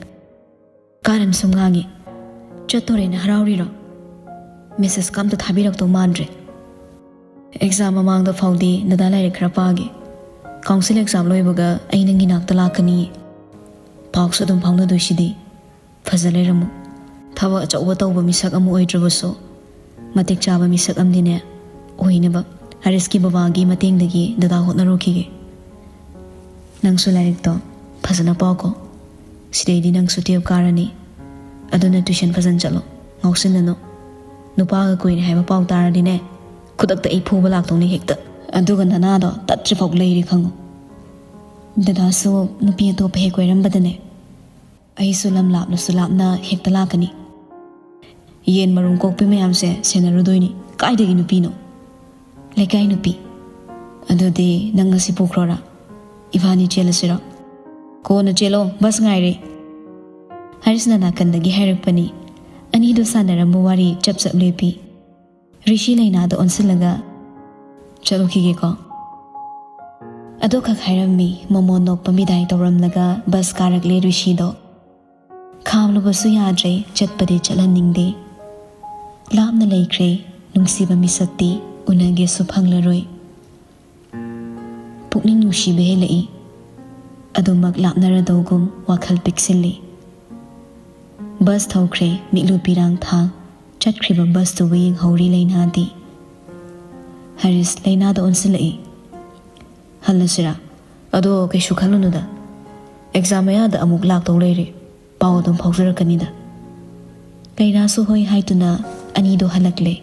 ꯀꯥꯔꯟ ꯁꯨꯝ ꯉꯥꯡꯉꯤ꯫ ꯆꯠꯇꯣꯔꯦꯅ ꯍꯔꯥꯎꯔꯤꯔꯣ? ꯃꯦꯁꯦꯖꯀ ꯑꯝꯇ ꯊꯥꯕꯤꯔꯛꯇꯧ ꯃꯥꯟꯗ꯭ꯔꯦ꯫ ꯑꯦꯛꯖꯥꯝ ꯃꯃꯥꯡꯗ ꯐꯥꯎꯗꯤ ꯗꯗꯥ ꯂꯥꯏꯔꯤꯛ ꯈꯔ ꯄꯥꯒꯦ꯫ ꯀꯥꯎꯟꯁꯤꯜ ꯑꯦꯛꯖꯥꯝ ꯂꯣꯏꯕꯒ ꯑꯩ ꯅꯪꯒꯤ ꯅꯥꯛꯇ ꯂꯥꯛꯀꯅꯤ꯫ ꯄꯥꯎꯁꯨ ꯑꯗꯨꯝ ꯐꯥꯎꯅꯗꯣꯏꯁꯤꯗꯤ꯫ ꯐꯖ ꯂꯩꯔꯝꯃꯨ꯫ ꯊꯕꯛ ꯑꯆꯧꯕ ꯇꯧꯕ ꯃꯤꯁꯛ ꯑꯃ ꯑꯣꯏꯗ꯭ꯔꯕꯁꯨ, ꯃꯇꯤꯛ ꯆꯥꯕ ꯃꯤꯁꯛ ꯑꯃꯗꯤꯅꯦ ꯑꯣꯏꯅꯕ ꯍꯔꯤꯁꯀꯤ ꯕꯕꯥꯒꯤ ꯃꯇꯦꯡꯗꯒꯤ ꯗꯗꯥ ꯍꯣꯠꯅꯔꯨꯈꯤꯒꯦ꯫ ꯅꯪꯁꯨ ꯂꯥꯏꯔꯤꯛꯇꯣ ꯐꯖꯅ ꯄꯥꯎꯀꯣ꯫ ꯁꯤꯗꯩꯗꯤ ꯅꯪꯁꯨ ꯇꯨꯌꯦꯜꯞ ꯀꯥꯔꯅꯤ꯫ ꯑꯗꯨꯅ ꯇ꯭ꯌꯨꯁꯟ ꯐꯖꯅ ꯆꯠꯂꯣ꯫ ꯉꯥꯎꯁꯤꯟꯅꯅꯨ꯫ ꯅꯨꯄꯥꯒ ꯀꯨꯏꯔꯦ ꯍꯥꯏꯕ ꯄꯥꯎ ꯇꯥꯔꯗꯤꯅꯦ, ꯈꯨꯗꯛꯇ ꯑꯩ ꯐꯨꯕ ꯂꯥꯛꯇꯧꯅꯤ ꯍꯦꯛꯇ꯫ ꯑꯗꯨꯒ ꯅꯅꯥꯗꯣ ꯇꯠꯇ꯭ꯔꯤꯐꯥꯎ ꯂꯩꯔꯦ ꯈꯪꯉꯨ꯫ ꯗꯗꯥꯁꯨ ꯅꯨꯄꯤ ꯑꯇꯣꯞꯄ ꯍꯦꯛ ꯀꯣꯏꯔꯝꯕꯗꯅꯦ, ꯑꯩꯁꯨ ꯂꯝ ꯂꯥꯞꯂꯁꯨ ꯂꯥꯞꯅ ꯍꯦꯛꯇ ꯂꯥꯛꯀꯅꯤ꯫ ꯌꯦꯟ ꯃꯔꯨꯝ ꯀꯣꯛꯄꯤ ꯃꯌꯥꯝꯁꯦ ꯁꯦꯟꯅꯔꯨꯗꯣꯏꯅꯤ꯫ ꯀꯥꯏꯗꯒꯤ ꯅꯨꯄꯤꯅꯣ? ꯂꯩꯀꯥꯏ ꯅꯨꯄꯤ꯫ ꯑꯗꯨꯗꯤ ꯅꯪ ꯉꯁꯤ ꯄꯨꯈ꯭ꯔꯣꯔꯥ? ꯏꯕꯥꯅꯤ ꯆꯦꯜꯂꯁꯤꯔꯣ? ꯀꯣꯟꯅ ꯆꯦꯜꯂꯣ, ꯕꯁ ꯉꯥꯏꯔꯦ꯫ ꯍꯔꯤꯁꯅ ꯅꯥꯀꯟꯗꯒꯤ ꯍꯥꯏꯔꯛꯄꯅꯤ꯫ ꯑꯅꯤꯗꯨ ꯁꯥꯟꯅꯔꯝꯕ ꯋꯥꯔꯤ ꯆꯞ ꯆꯞ ꯂꯦꯞꯄꯤ꯫ ꯔꯤꯁꯤ ꯂꯩꯅꯥꯗ ꯑꯣꯟꯁꯤꯜꯂꯒ, "ꯆꯠꯂꯨꯈꯤꯒꯦꯀꯣ"꯫ ꯑꯗꯨꯈꯛ ꯍꯥꯏꯔꯝꯃꯤ꯫ ꯃꯣꯃꯣꯟ ꯅꯣꯛꯄ ꯃꯤꯗꯥꯏ ꯇꯧꯔꯝꯂꯒ ꯕꯁ ꯀꯥꯔꯛꯂꯦ ꯔꯤꯁꯤꯗꯣ꯫ ꯈꯥꯝꯂꯨꯕꯁꯨ ꯌꯥꯗ꯭ꯔꯦ, ꯆꯠꯄꯗꯤ ꯆꯠꯍꯟꯅꯤꯡꯗꯦ꯫ ꯂꯥꯞꯅ ꯂꯩꯈ꯭ꯔꯦ ꯅꯨꯡꯁꯤꯕ ꯃꯤꯁꯛꯇꯤ, ꯎꯅꯒꯦꯁꯨ ꯐꯪꯂꯔꯣꯏ꯫ ꯄꯨꯛꯅꯤꯡ ꯅꯨꯡꯁꯤꯕ ꯍꯦꯜꯂꯛꯏ꯫ ꯑꯗꯨꯃꯛ ꯂꯥꯞꯅꯔꯗꯧꯒꯨꯝ ꯋꯥꯈꯜ ꯄꯤꯛꯁꯤꯜꯂꯤ꯫ ꯕꯁ ꯊꯧꯈ꯭ꯔꯦ, ꯃꯤꯠꯂꯨ ꯄꯤꯔꯥꯡ ꯊꯥ꯫ ꯆꯠꯈ꯭ꯔꯤꯕ ꯕꯁꯇꯨꯕꯨ ꯌꯦꯡꯍꯧꯔꯤ ꯂꯩꯅꯥꯗꯤ꯫ ꯍꯔꯤꯁ ꯂꯩꯅꯥꯗ ꯑꯣꯟꯁꯤꯜꯂꯛꯏ꯫ "ꯍꯜꯂꯁꯤꯔꯥ? ꯑꯗꯣ ꯀꯩꯁꯨ ꯈꯜꯂꯨꯅꯨꯗ꯫ ꯑꯦꯛꯖꯥꯝ ꯃꯌꯥꯗ ꯑꯃꯨꯛ ꯂꯥꯛꯇꯧ ꯂꯩꯔꯦ꯫ ꯄꯥꯎ ꯑꯗꯨꯝ ꯐꯥꯎꯖꯔꯛꯀꯅꯤꯗ"꯫ ꯂꯩꯅꯥꯁꯨ ꯍꯣꯏ ꯍꯥꯏꯗꯨꯅ ꯑꯅꯤꯗꯣ ꯍꯜꯂꯛꯂꯦ꯫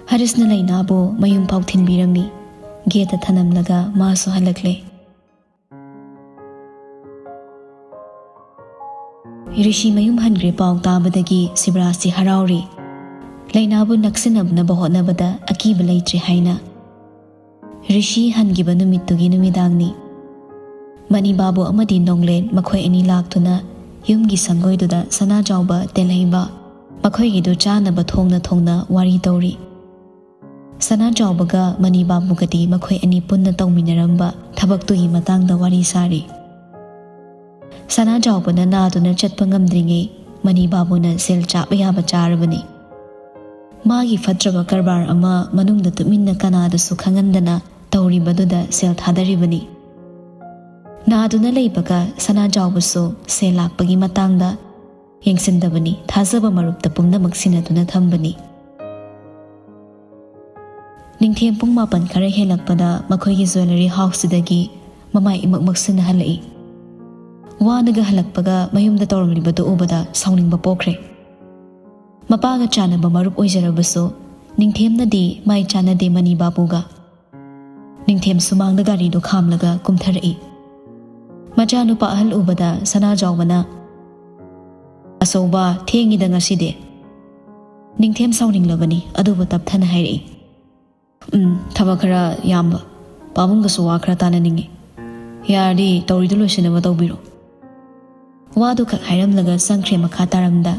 ꯍꯔꯤꯁꯅ ꯂꯩꯅꯥꯕꯨ ꯃꯌꯨꯝ ꯐꯥꯎ ꯊꯤꯟꯕꯤꯔꯝꯃꯤ꯫ ꯒꯦꯠꯇ ꯊꯅꯝꯂꯒ ꯃꯥꯁꯨ ꯍꯜꯂꯛꯂꯦ꯫ ꯔꯤꯁꯤ ꯃꯌꯨꯝ ꯍꯟꯈ꯭ꯔꯦ ꯄꯥꯎ ꯇꯥꯕꯗꯒꯤ ꯁꯤꯕꯔꯥꯖꯁꯤ ꯍꯔꯥꯎꯔꯤ꯫ ꯂꯩꯅꯥꯕꯨ ꯅꯛꯁꯤꯟꯅꯅꯕ ꯍꯣꯠꯅꯕꯗ ꯑꯀꯤꯕ ꯂꯩꯇ꯭ꯔꯦ ꯍꯥꯏꯅ꯫ ꯔꯤꯁꯤ ꯍꯟꯈꯤꯕ ꯅꯨꯃꯤꯠꯇꯨꯒꯤ ꯅꯨꯃꯤꯗꯥꯡꯅꯤ꯫ ꯃꯅꯤꯕꯥꯕꯨ ꯑꯃꯗꯤ ꯅꯣꯡꯂꯦꯟ ꯃꯈꯣꯏ ꯑꯅꯤ ꯂꯥꯛꯇꯨꯅ ꯌꯨꯝꯒꯤ ꯁꯪꯒꯣꯏꯗꯨꯗ ꯁꯅꯥꯖꯥꯎꯕ, ꯇꯦꯜꯍꯩꯕ ꯃꯈꯣꯏꯒꯤꯗꯨ ꯆꯥꯅꯕ ꯊꯣꯡꯅ ꯊꯣꯡꯅ ꯋꯥꯔꯤ ꯇꯧꯔꯤ꯫ ꯁꯅꯥꯖꯥꯎꯕꯒ ꯃꯅꯤꯕꯥꯕꯨꯒꯗꯤ ꯃꯈꯣꯏ ꯑꯅꯤ ꯄꯨꯟꯅ ꯇꯧꯃꯤꯟꯅꯔꯝꯕ ꯊꯕꯛꯇꯨꯒꯤ ꯃꯇꯥꯡꯗ ꯋꯥꯔꯤ ꯁꯥꯔꯤ꯫ ꯁꯅꯥꯖꯥꯎꯕꯅ ꯅꯥꯗꯨꯅ ꯆꯠꯄ ꯉꯝꯗ꯭ꯔꯤꯉꯩ ꯃꯅꯤꯕꯥꯕꯨꯅ ꯁꯦꯜ ꯆꯥꯕ ꯌꯥꯕ ꯆꯥꯔꯕꯅꯤ꯫ ꯃꯥꯒꯤ ꯐꯠꯇ꯭ꯔꯕ ꯀꯔꯕꯥꯔ ꯑꯃ ꯃꯅꯨꯡꯗ ꯇꯨꯃꯤꯟꯅ ꯀꯅꯥꯗꯁꯨ ꯈꯪꯍꯟꯗꯅ ꯇꯧꯔꯤꯕꯗꯨꯗ ꯁꯦꯜ ꯊꯥꯗꯔꯤꯕꯅꯤ꯫ ꯅꯥꯗꯨꯅ ꯂꯩꯕꯒ ꯁꯅꯥꯖꯥꯎꯕꯁꯨ ꯁꯦꯜ ꯂꯥꯛꯄꯒꯤ ꯃꯇꯥꯡꯗ ꯌꯦꯡꯁꯤꯟꯗꯕꯅꯤ, ꯊꯥꯖꯕ ꯃꯔꯨꯞꯇ ꯄꯨꯝꯅꯃꯛ ꯁꯤꯟꯅꯗꯨꯅ ꯊꯝꯕꯅꯤ꯫ ꯅꯤꯡꯊꯦꯝ ꯄꯨꯡ ꯃꯥꯄꯟ ꯈꯔ ꯍꯦꯜꯂꯛꯄꯗ ꯃꯈꯣꯏꯒꯤ ꯖ꯭ꯋꯦꯂꯔꯤ ꯍꯥꯎꯁꯁꯤꯗꯒꯤ ꯃꯃꯥꯏ ꯏꯃꯛ ꯃꯛꯁꯤꯟꯅ ꯍꯜꯂꯛꯏ꯫ ꯋꯥꯅꯒ ꯍꯜꯂꯛꯄꯒ ꯃꯌꯨꯝꯗ ꯇꯧꯔꯝꯂꯤꯕꯗꯨ ꯎꯕꯗ ꯁꯥꯎꯅꯤꯡꯕ ꯄꯣꯛꯈ꯭ꯔꯦ꯫ ꯃꯄꯥꯒ ꯆꯥꯟꯅꯕ ꯃꯔꯨꯞ ꯑꯣꯏꯖꯔꯕꯁꯨ ꯅꯤꯡꯊꯦꯝꯅꯗꯤ ꯃꯥꯏ ꯆꯥꯟꯅꯗꯦ ꯃꯅꯤ ꯕꯥꯕꯨꯒ꯫ ꯅꯤꯡꯊꯦꯝ ꯁꯨꯃꯥꯡꯗ ꯒꯥꯔꯤꯗꯨ ꯈꯥꯝꯂꯒ ꯀꯨꯝꯊꯔꯛꯏ꯫ ꯃꯆꯥꯅꯨꯄꯥ ꯑꯍꯜ ꯎꯕꯗ ꯁꯅꯥꯖꯥꯎꯕꯅ, "ꯑꯆꯧꯕ, ꯊꯦꯡꯉꯤꯗ ꯉꯁꯤꯗꯤ꯫" ꯅꯤꯡꯊꯦꯝ ꯁꯥꯎꯅꯤꯡꯂꯕꯅꯤ, ꯑꯗꯨꯕꯨ ꯇꯞꯊꯅ ꯍꯥꯏꯔꯛꯏ, "ꯎꯝ, ꯊꯕꯛ ꯈꯔ ꯌꯥꯝꯕ, ꯄꯥꯕꯨꯡꯒꯁꯨ ꯋꯥ ꯈꯔ ꯇꯥꯟꯅꯅꯤꯡꯉꯤ꯫ ꯌꯥꯔꯗꯤ ꯇꯧꯔꯤꯗꯨ ꯂꯣꯏꯁꯤꯟꯅꯕ ꯇꯧꯕꯤꯔꯣ꯫" ꯋꯥꯗꯨ ꯈꯛ ꯍꯥꯏꯔꯝꯂꯒ ꯆꯪꯈ꯭ꯔꯦ ꯃꯈꯥ ꯇꯥꯔꯝꯗ꯫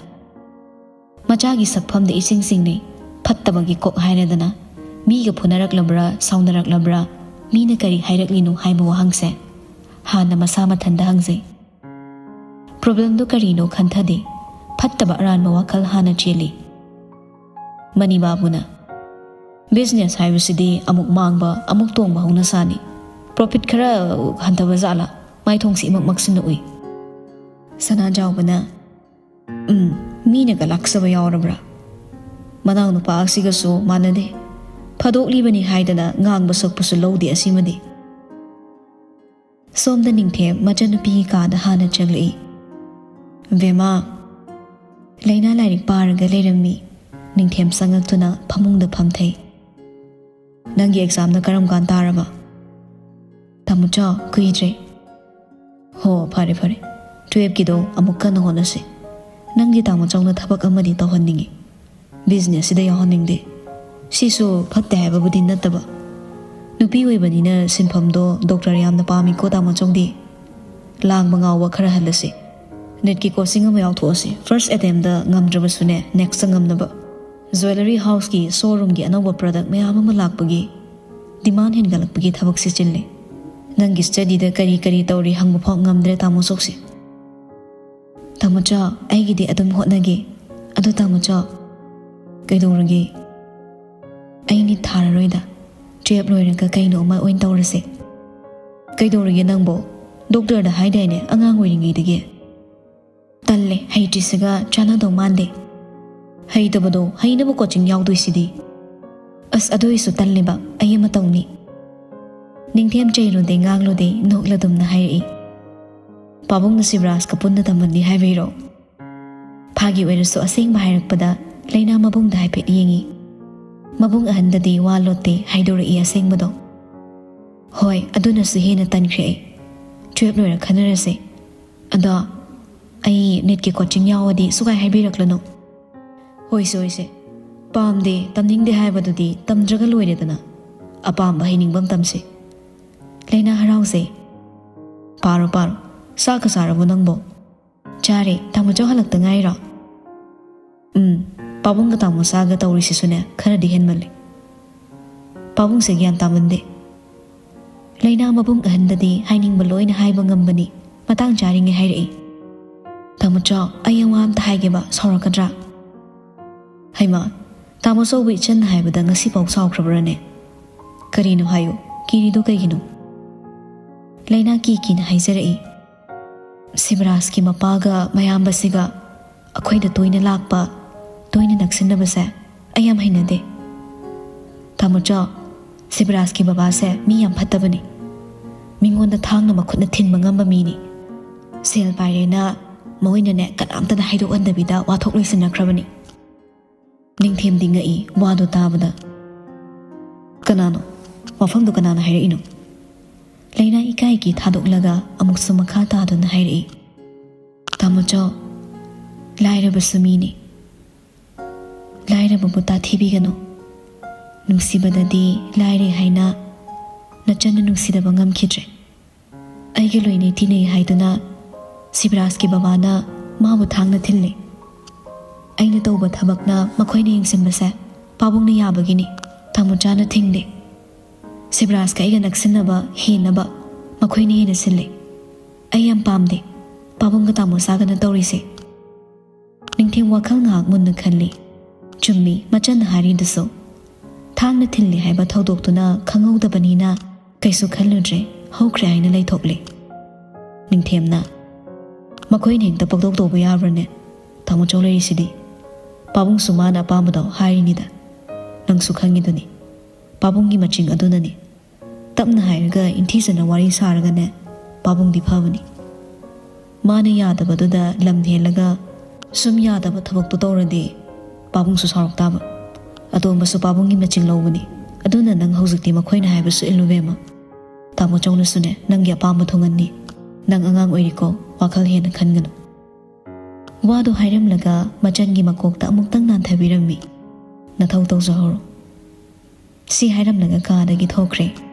ꯃꯆꯥꯒꯤ ꯁꯛꯐꯝꯗ ꯏꯁꯤꯡ ꯁꯤꯡꯅꯩ꯫ ꯐꯠꯇꯕꯒꯤ ꯀꯣꯛ ꯍꯥꯏꯔꯗꯅ ꯃꯤꯒ ꯐꯨꯅꯔꯛꯂꯕ꯭ꯔꯥ, ꯁꯥꯎꯅꯔꯛꯂꯕ꯭ꯔꯥ, ꯃꯤꯅ ꯀꯔꯤ ꯍꯥꯏꯔꯛꯂꯤꯅꯣ ꯍꯥꯏꯕ ꯋꯥꯍꯪꯁꯦ ꯍꯥꯟꯅ ꯃꯁꯥ ꯃꯊꯟꯗ ꯍꯪꯖꯩ꯫ ꯄ꯭ꯔꯣꯕ꯭ꯂꯦꯝꯗꯨ ꯀꯔꯤꯅꯣ ꯈꯟꯊꯗꯦ꯫ ꯐꯠꯇꯕ ꯑꯔꯥꯟꯕ ꯋꯥꯈꯜ ꯍꯥꯟꯅ ꯆꯦꯜꯂꯤ꯫ ꯃꯅꯤ ꯕꯥꯕꯨꯅ, "ꯕꯤꯖꯤꯅꯦꯁ ꯍꯥꯏꯕꯁꯤꯗꯤ ꯑꯃꯨꯛ ꯃꯥꯡꯕ, ꯑꯃꯨꯛ ꯇꯣꯡꯕ ꯍꯧꯅꯁꯥꯅꯤ꯫ ꯄ꯭ꯔꯣꯐꯤꯠ ꯈꯔ ꯍꯟꯊꯕ ꯖꯥꯠꯂꯥ? ꯃꯥꯏꯊꯣꯡꯁꯤ ꯏꯃꯛ ꯃꯛꯁꯤꯟꯅ ꯎꯏ꯫" ꯁꯅꯥꯖꯥꯎꯕꯅ, "ꯎꯝ, ꯃꯤꯅꯒ ꯂꯥꯛꯆꯕ ꯌꯥꯎꯔꯕ꯭ꯔꯥ? ꯃꯅꯥꯎꯅꯨꯄꯥ ꯑꯁꯤꯒꯁꯨ ꯃꯥꯟꯅꯗꯦ꯫ ꯐꯥꯗꯣꯛꯂꯤꯕꯅꯤ ꯍꯥꯏꯗꯅ ꯉꯥꯡꯕ ꯁꯛꯄꯁꯨ ꯂꯧꯗꯦ ꯑꯁꯤꯃꯗꯤ꯫" ꯁꯣꯝꯗ ꯅꯤꯡꯊꯦꯝ ꯃꯆꯟꯅꯨꯄꯤꯒꯤ ꯀꯥꯗ ꯍꯥꯟꯅ ꯆꯪꯂꯛꯏ꯫ "ꯕꯦꯝꯃ꯫" ꯂꯩꯅꯥ ꯂꯥꯏꯔꯤꯛ ꯄꯥꯔꯒ ꯂꯩꯔꯝꯃꯤ꯫ ꯅꯤꯡꯊꯦꯝ ꯆꯪꯉꯛꯇꯨꯅ ꯐꯃꯨꯡꯗ ꯐꯝꯊꯩ꯫ "ꯅꯪꯒꯤ ꯑꯦꯛꯖꯥꯝꯅ ꯀꯔꯝ ꯀꯥꯟ ꯇꯥꯔꯕ?" "ꯇꯥꯃꯣꯆꯥ, ꯀꯨꯏꯗ꯭ꯔꯦ꯫" "ꯍꯣ, ꯐꯔꯦ ꯐꯔꯦ, ꯇꯨꯌꯦꯜꯞꯀꯤꯗꯣ ꯑꯃꯨꯛ ꯀꯟꯅ ꯍꯣꯠꯅꯁꯤ꯫ ꯅꯪꯗꯤ ꯇꯥꯃꯣꯆꯧꯅ ꯊꯕꯛ ꯑꯃꯗꯤ ꯇꯧꯍꯟꯅꯤꯡꯉꯤ, ꯕꯤꯖꯤꯅꯦꯁꯁꯤꯗ ꯌꯥꯎꯍꯟꯅꯤꯡꯗꯦ꯫ ꯁꯤꯁꯨ ꯐꯠꯇꯦ ꯍꯥꯏꯕꯕꯨꯗꯤ ꯅꯠꯇꯕ, ꯅꯨꯄꯤ ꯑꯣꯏꯕꯅꯤꯅ ꯁꯤꯟꯐꯝꯗꯣ ꯗꯣꯛꯇꯔ ꯌꯥꯝꯅ ꯄꯥꯝꯃꯤꯀꯣ ꯇꯥꯃꯣꯆꯧꯗꯤ꯫ ꯂꯥꯡꯕ ꯉꯥꯎꯕ ꯈꯔ ꯍꯜꯂꯁꯤ꯫ ꯅꯤꯠꯀꯤ ꯀꯣꯆꯤꯡ ꯑꯃ ꯌꯥꯎꯊꯣꯛꯑꯁꯤ, ꯐꯥꯔꯁ ꯑꯦꯇꯦꯝꯗ ꯉꯝꯗ꯭ꯔꯕꯁꯨꯅꯦ, ꯅꯦꯛꯁꯇ ꯉꯝꯅꯕ꯫ Jewellery houseꯀꯤ showroomꯒꯤ ꯑꯅꯧꯕ product ꯃꯌꯥꯝ ꯑꯃ ꯂꯥꯛꯄꯒꯤ demand ꯍꯦꯟꯒꯠꯂꯛꯄꯒꯤ ꯊꯕꯛꯁꯦ ꯆꯤꯜꯂꯦ꯫ ꯅꯪꯒꯤ studyꯗ ꯀꯔꯤ ꯀꯔꯤ ꯇꯧꯔꯤ ꯍꯪꯕ ꯐꯥꯎ ꯉꯝꯗ꯭ꯔꯦ, ꯇꯥꯃꯣ ꯆꯧꯁꯦ꯫ ꯇꯥꯃꯣꯆꯥ, ꯑꯩꯒꯤꯗꯤ ꯑꯗꯨꯝ ꯍꯣꯠꯅꯒꯦ꯫ ꯑꯗꯣ ꯇꯥꯃꯣꯆꯥ, ꯀꯩꯗꯧꯔꯒꯦ? ꯑꯩ ꯅꯤꯠ ꯊꯥꯔꯔꯣꯏꯗ꯫ Twelve ꯂꯣꯏꯔꯒ ꯀꯩꯅꯣ ꯑꯃ ꯑꯣꯏꯅ ꯇꯧꯔꯁꯦ꯫ ꯀꯩꯗꯧꯔꯒꯦ ꯅꯪꯕꯣ? Doctorꯗ ꯍꯥꯏꯗꯥꯏꯅꯦ ꯑꯉꯥꯡ ꯑꯣꯏꯔꯤꯉꯩꯗꯒꯤ? ꯇꯜꯂꯦ, ꯍꯩꯇ꯭ꯔꯤꯁꯤꯒ ꯆꯥꯟꯅꯗꯧ ꯃꯥꯟꯗꯦ꯫ ꯍꯩꯇꯕꯗꯣ ꯍꯩꯅꯕ coaching ꯌꯥꯎꯗꯣꯏꯁꯤꯗꯤ꯫ ꯑꯁ, ꯑꯗꯨ ꯑꯣꯏꯁꯨ ꯇꯜꯂꯦꯕ, ꯑꯩ ꯑꯃ ꯇꯧꯅꯤ꯫ ꯅꯤꯡꯊꯦꯝ ꯆꯩꯔꯨꯗꯦ ꯉꯥꯡꯂꯨꯗꯦ, ꯅꯣꯛꯂꯗꯨꯝꯅ ꯍꯥꯏꯔꯛꯏ꯫ ꯄꯥꯕꯨꯡꯅ ꯁꯤꯕꯔꯥꯖꯀ ꯄꯨꯟꯅ ꯇꯝꯕꯅꯤ ꯍꯥꯏꯕꯩꯔꯣ? ꯐꯥꯒꯤ ꯑꯣꯏꯔꯁꯨ ꯑꯁꯦꯡꯕ ꯍꯥꯏꯔꯛꯄꯗ ꯂꯩꯅꯥ ꯃꯕꯨꯡꯗ ꯍꯥꯏꯐꯦꯠ ꯌꯦꯡꯉꯤ꯫ ꯃꯕꯨꯡ ꯑꯍꯟꯗꯗꯤ ꯋꯥ ꯂꯣꯠꯇꯦ, ꯍꯥꯏꯗꯣꯔꯛꯏ ꯑꯁꯦꯡꯕꯗꯣ꯫ ꯍꯣꯏ, ꯑꯗꯨꯅꯁꯨ ꯍꯦꯟꯅ ꯇꯟꯈ꯭ꯔꯦ ꯑꯩ꯫ Twelve ꯂꯣꯏꯔ ꯈꯟꯅꯔꯁꯦ꯫ ꯑꯗꯣ ꯑꯩ ꯅꯤꯠꯀꯤ coaching ꯌꯥꯎꯑꯣꯗꯤ ꯁꯨꯛꯍꯥꯏ ꯍꯥꯏꯕꯤꯔꯛꯂꯅꯨ꯫ ꯍꯣꯏꯁꯦ, ꯍꯣꯏꯁꯦ꯫ ꯄꯥꯝꯗꯦ, ꯇꯝꯅꯤꯡꯗꯦ ꯍꯥꯏꯕꯗꯨꯗꯤ ꯇꯝꯗ꯭ꯔꯒ ꯂꯣꯏꯔꯦꯗꯅ꯫ ꯑꯄꯥꯝꯕ ꯍꯩꯅꯤꯡꯕ ꯑꯃ ꯇꯝꯁꯦ꯫ ꯂꯩꯅꯥ ꯍꯔꯥꯎꯖꯩ꯫ ꯄꯥꯔꯣ, ꯄꯥꯔꯣ꯫ ꯆꯥꯛꯀ ꯆꯥꯔꯕꯣ ꯅꯪꯕꯣ? ꯆꯥꯔꯦ꯫ ꯇꯥꯃꯣ ꯆꯧ ꯍꯜꯂꯛꯇ ꯉꯥꯏꯔꯣ? ꯎꯝ, ꯄꯥꯕꯨꯡꯒ ꯇꯥꯃꯣ ꯆꯥꯒ ꯇꯧꯔꯤꯁꯤꯁꯨꯅꯦ, ꯈꯔꯗꯤ ꯍꯦꯟꯃꯜꯂꯦ꯫ ꯄꯥꯕꯨꯡꯁꯦ ꯒ꯭ꯌꯥꯟ ꯇꯥꯃꯟꯗꯦ꯫ ꯂꯩꯅꯥ ꯃꯕꯨꯡ ꯑꯍꯟꯗꯗꯤ ꯍꯥꯏꯅꯤꯡꯕ ꯂꯣꯏꯅ ꯍꯥꯏꯕ ꯉꯝꯕꯅꯤ, ꯃꯇꯥꯡ ꯆꯥꯔꯤꯉꯩ ꯍꯥꯏꯔꯛꯏ꯫ ꯇꯥꯃꯣ ꯆꯧ, ꯑꯩ ꯋꯥ ꯑꯝꯇ ꯍꯥꯏꯒꯦꯕ, ꯁꯥꯎꯔꯛꯀꯗ꯭ꯔꯥ? ꯍꯩꯃꯥ, ꯇꯥꯃꯣ ꯆꯧꯕꯨ ꯏꯆꯟꯅ ꯍꯥꯏꯕꯗ ꯉꯁꯤꯐꯥꯎ ꯁꯥꯎꯈ꯭ꯔꯕ꯭ꯔꯥꯅꯦ? ꯀꯔꯤꯅꯣ ꯍꯥꯏꯌꯨ, ꯀꯤꯔꯤꯗꯣ ꯀꯩꯒꯤꯅꯣ? ꯂꯩꯅꯥ ꯀꯤ ꯀꯤꯅ ꯍꯥꯏꯖꯔꯛꯏ꯫ ꯁꯤꯕꯔꯥꯖꯀꯤ ꯃꯄꯥꯒ ꯃꯌꯥꯝꯕꯁꯤꯒ ꯑꯩꯈꯣꯏꯗ ꯇꯣꯏꯅ ꯂꯥꯛꯄ, ꯇꯣꯏꯅ ꯅꯛꯁꯤꯟꯅꯕꯁꯦ ꯑꯩ ꯌꯥꯝ ꯍꯩꯅꯗꯦ꯫ ꯇꯥꯃꯣ ꯆꯧ, ꯁꯤꯕꯔꯥꯖꯀꯤ ꯕꯕꯥꯁꯦ ꯃꯤ ꯌꯥꯝ ꯐꯠꯇꯕꯅꯤ꯫ ꯃꯤꯉꯣꯟꯗ ꯊꯥꯡꯅ ꯃꯈꯨꯠꯅ ꯊꯤꯟꯕ ꯉꯝꯕ ꯃꯤꯅꯤ꯫ ꯁꯦꯜ ꯄꯥꯏꯔꯦꯅ ꯃꯣꯏꯅꯅꯦ ꯀꯅꯥꯝꯇꯗ ꯍꯥꯏꯗꯣꯛꯍꯟꯗꯕꯤꯗ ꯋꯥꯊꯣꯛ ꯂꯣꯏꯁꯤꯟꯅꯈ꯭ꯔꯕꯅꯤ꯫ ꯅꯤꯡꯊꯦꯝꯗꯤ ꯉꯛꯏ ꯋꯥꯗꯣ ꯇꯥꯕꯗ꯫ ꯀꯅꯥꯅꯣ? ꯋꯥꯐꯝꯗꯣ ꯀꯅꯥꯅ ꯍꯥꯏꯔꯛꯏꯅꯣ? ꯂꯩꯅꯥ ꯏꯀꯥꯏꯒꯤ ꯊꯥꯗꯣꯛꯂꯒ ꯑꯃꯨꯛꯁꯨ ꯃꯈꯥ ꯇꯥꯗꯨꯅ ꯍꯥꯏꯔꯛꯏ꯫ ꯇꯥꯃꯣ ꯆꯧ, ꯂꯥꯏꯔꯕꯁꯨ ꯃꯤꯅꯤ꯫ ꯂꯥꯏꯔꯕꯕꯨ ꯇꯥꯊꯤꯕꯤꯒꯅꯨ꯫ ꯅꯨꯡꯁꯤꯕꯗꯗꯤ ꯂꯥꯏꯔꯦ ꯍꯥꯏꯅ ꯅꯆꯟꯅ ꯅꯨꯡꯁꯤꯗꯕ ꯉꯝꯈꯤꯗ꯭ꯔꯦ꯫ ꯑꯩꯒ ꯂꯣꯏꯅꯩ ꯇꯤꯟꯅꯩ ꯍꯥꯏꯗꯨꯅ ꯁꯤꯕꯔꯥꯖꯀꯤ ꯕꯕꯥꯅ ꯃꯥꯕꯨ ꯊꯥꯡꯅ ꯊꯤꯜꯂꯦ꯫ ꯑꯩꯅ ꯇꯧꯕ ꯊꯕꯛꯅ ꯃꯈꯣꯏꯅ ꯌꯦꯡꯁꯤꯟꯕꯁꯦ ꯄꯥꯕꯨꯡꯅ ꯌꯥꯕꯒꯤꯅꯤ꯫ ꯇꯥꯃꯣꯆꯥꯅ ꯊꯤꯡꯗꯦ꯫ ꯁꯤꯕꯔꯥꯖꯀ ꯑꯩꯒ ꯅꯛꯁꯤꯟꯅꯕ ꯍꯦꯟꯅꯕ ꯃꯈꯣꯏꯅ ꯍꯦꯟꯅ ꯁꯤꯜꯂꯤ꯫ ꯑꯩ ꯌꯥꯝ ꯄꯥꯝꯗꯦ ꯄꯥꯕꯨꯡꯒ ꯇꯥꯃꯣꯆꯥꯒꯅ ꯇꯧꯔꯤꯁꯦ꯫ ꯅꯤꯡꯊꯦꯝ ꯋꯥꯈꯜ ꯉꯥꯏꯍꯥꯛ ꯃꯨꯟꯅ ꯈꯜꯂꯤ꯫ ꯆꯨꯝꯃꯤ ꯃꯆꯟꯅ ꯍꯥꯏꯔꯤꯗꯨꯁꯨ꯫ ꯊꯥꯡꯅ ꯊꯤꯜꯂꯤ ꯍꯥꯏꯕ ꯊꯧꯗꯣꯛꯇꯨꯅ ꯈꯪꯍꯧꯗꯕꯅꯤꯅ ꯀꯩꯁꯨ ꯈꯜꯂꯨꯗ꯭ꯔꯦ, ꯍꯧꯈ꯭ꯔꯦ ꯍꯥꯏꯅ ꯂꯩꯊꯣꯛꯂꯦ꯫ ꯅꯤꯡꯊꯦꯝꯅ, "ꯃꯈꯣꯏꯅ ꯍꯦꯛꯇ ꯄꯪꯇꯧ ꯇꯧꯕ ꯌꯥꯕ꯭ꯔꯅꯦ? ꯇꯥꯃꯣꯆꯧ ꯂꯩꯔꯤꯁꯤꯗꯤ꯫ ꯄꯥꯕꯨꯡꯁꯨ ꯃꯥꯅ ꯑꯄꯥꯝꯕꯗꯣ ꯍꯥꯏꯔꯤꯅꯤꯗ꯫ ꯅꯪꯁꯨ ꯈꯪꯉꯤꯗꯨꯅꯤ꯫ ꯄꯥꯕꯨꯡꯒꯤ ꯃꯆꯤꯡ ꯑꯗꯨꯅꯅꯤ꯫ ꯇꯞꯅ ꯍꯥꯏꯔꯒ ꯏꯟꯊꯤꯖꯅ ꯋꯥꯔꯤ ꯁꯥꯔꯒꯅꯦ, ꯄꯥꯕꯨꯡꯗꯤ ꯐꯕꯅꯤ꯫ ꯃꯥꯅ ꯌꯥꯗꯕꯗꯨꯗ ꯂꯝ ꯍꯦꯜꯂꯒ ꯁꯨꯝ ꯌꯥꯗꯕ ꯊꯕꯛꯇꯣ ꯇꯧꯔꯗꯤ ꯄꯥꯕꯨꯡꯁꯨ ꯁꯥꯎꯔꯛ ꯇꯥꯕ꯫ ꯑꯇꯣꯝꯕꯁꯨ ꯄꯥꯕꯨꯡꯒꯤ ꯃꯆꯤꯡ ꯂꯧꯕꯅꯤ꯫ ꯑꯗꯨꯅ ꯅꯪ ꯍꯧꯖꯤꯛꯇꯤ ꯃꯈꯣꯏꯅ ꯍꯥꯏꯕꯁꯨ ꯏꯜꯂꯨꯕꯦꯝꯃ꯫ ꯇꯥꯃꯣꯆꯧꯅꯁꯨꯅꯦ ꯅꯪꯒꯤ ꯑꯄꯥꯝꯕ ꯊꯨꯡꯍꯟꯅꯤ꯫ ꯅꯪ ꯑꯉꯥꯡ ꯑꯣꯏꯔꯤꯀꯣ, ꯋꯥꯈꯜ ꯍꯦꯟꯅ ꯈꯟꯒꯅꯨ꯫" ꯋꯥꯗꯣ ꯍꯥꯏꯔꯝꯂꯒ ꯃꯆꯟꯒꯤ ꯃꯀꯣꯛꯇ ꯑꯃꯨꯛꯇꯪ ꯅꯥꯟꯊꯕꯤꯔꯝꯃꯤ꯫ "ꯅꯊꯧ ꯇꯧꯖꯍꯧꯔꯣ꯫" ꯁꯤ ꯍꯥꯏꯔꯝꯂꯒ ꯀꯥꯗꯒꯤ ꯊꯣꯛꯈ꯭ꯔꯦ꯫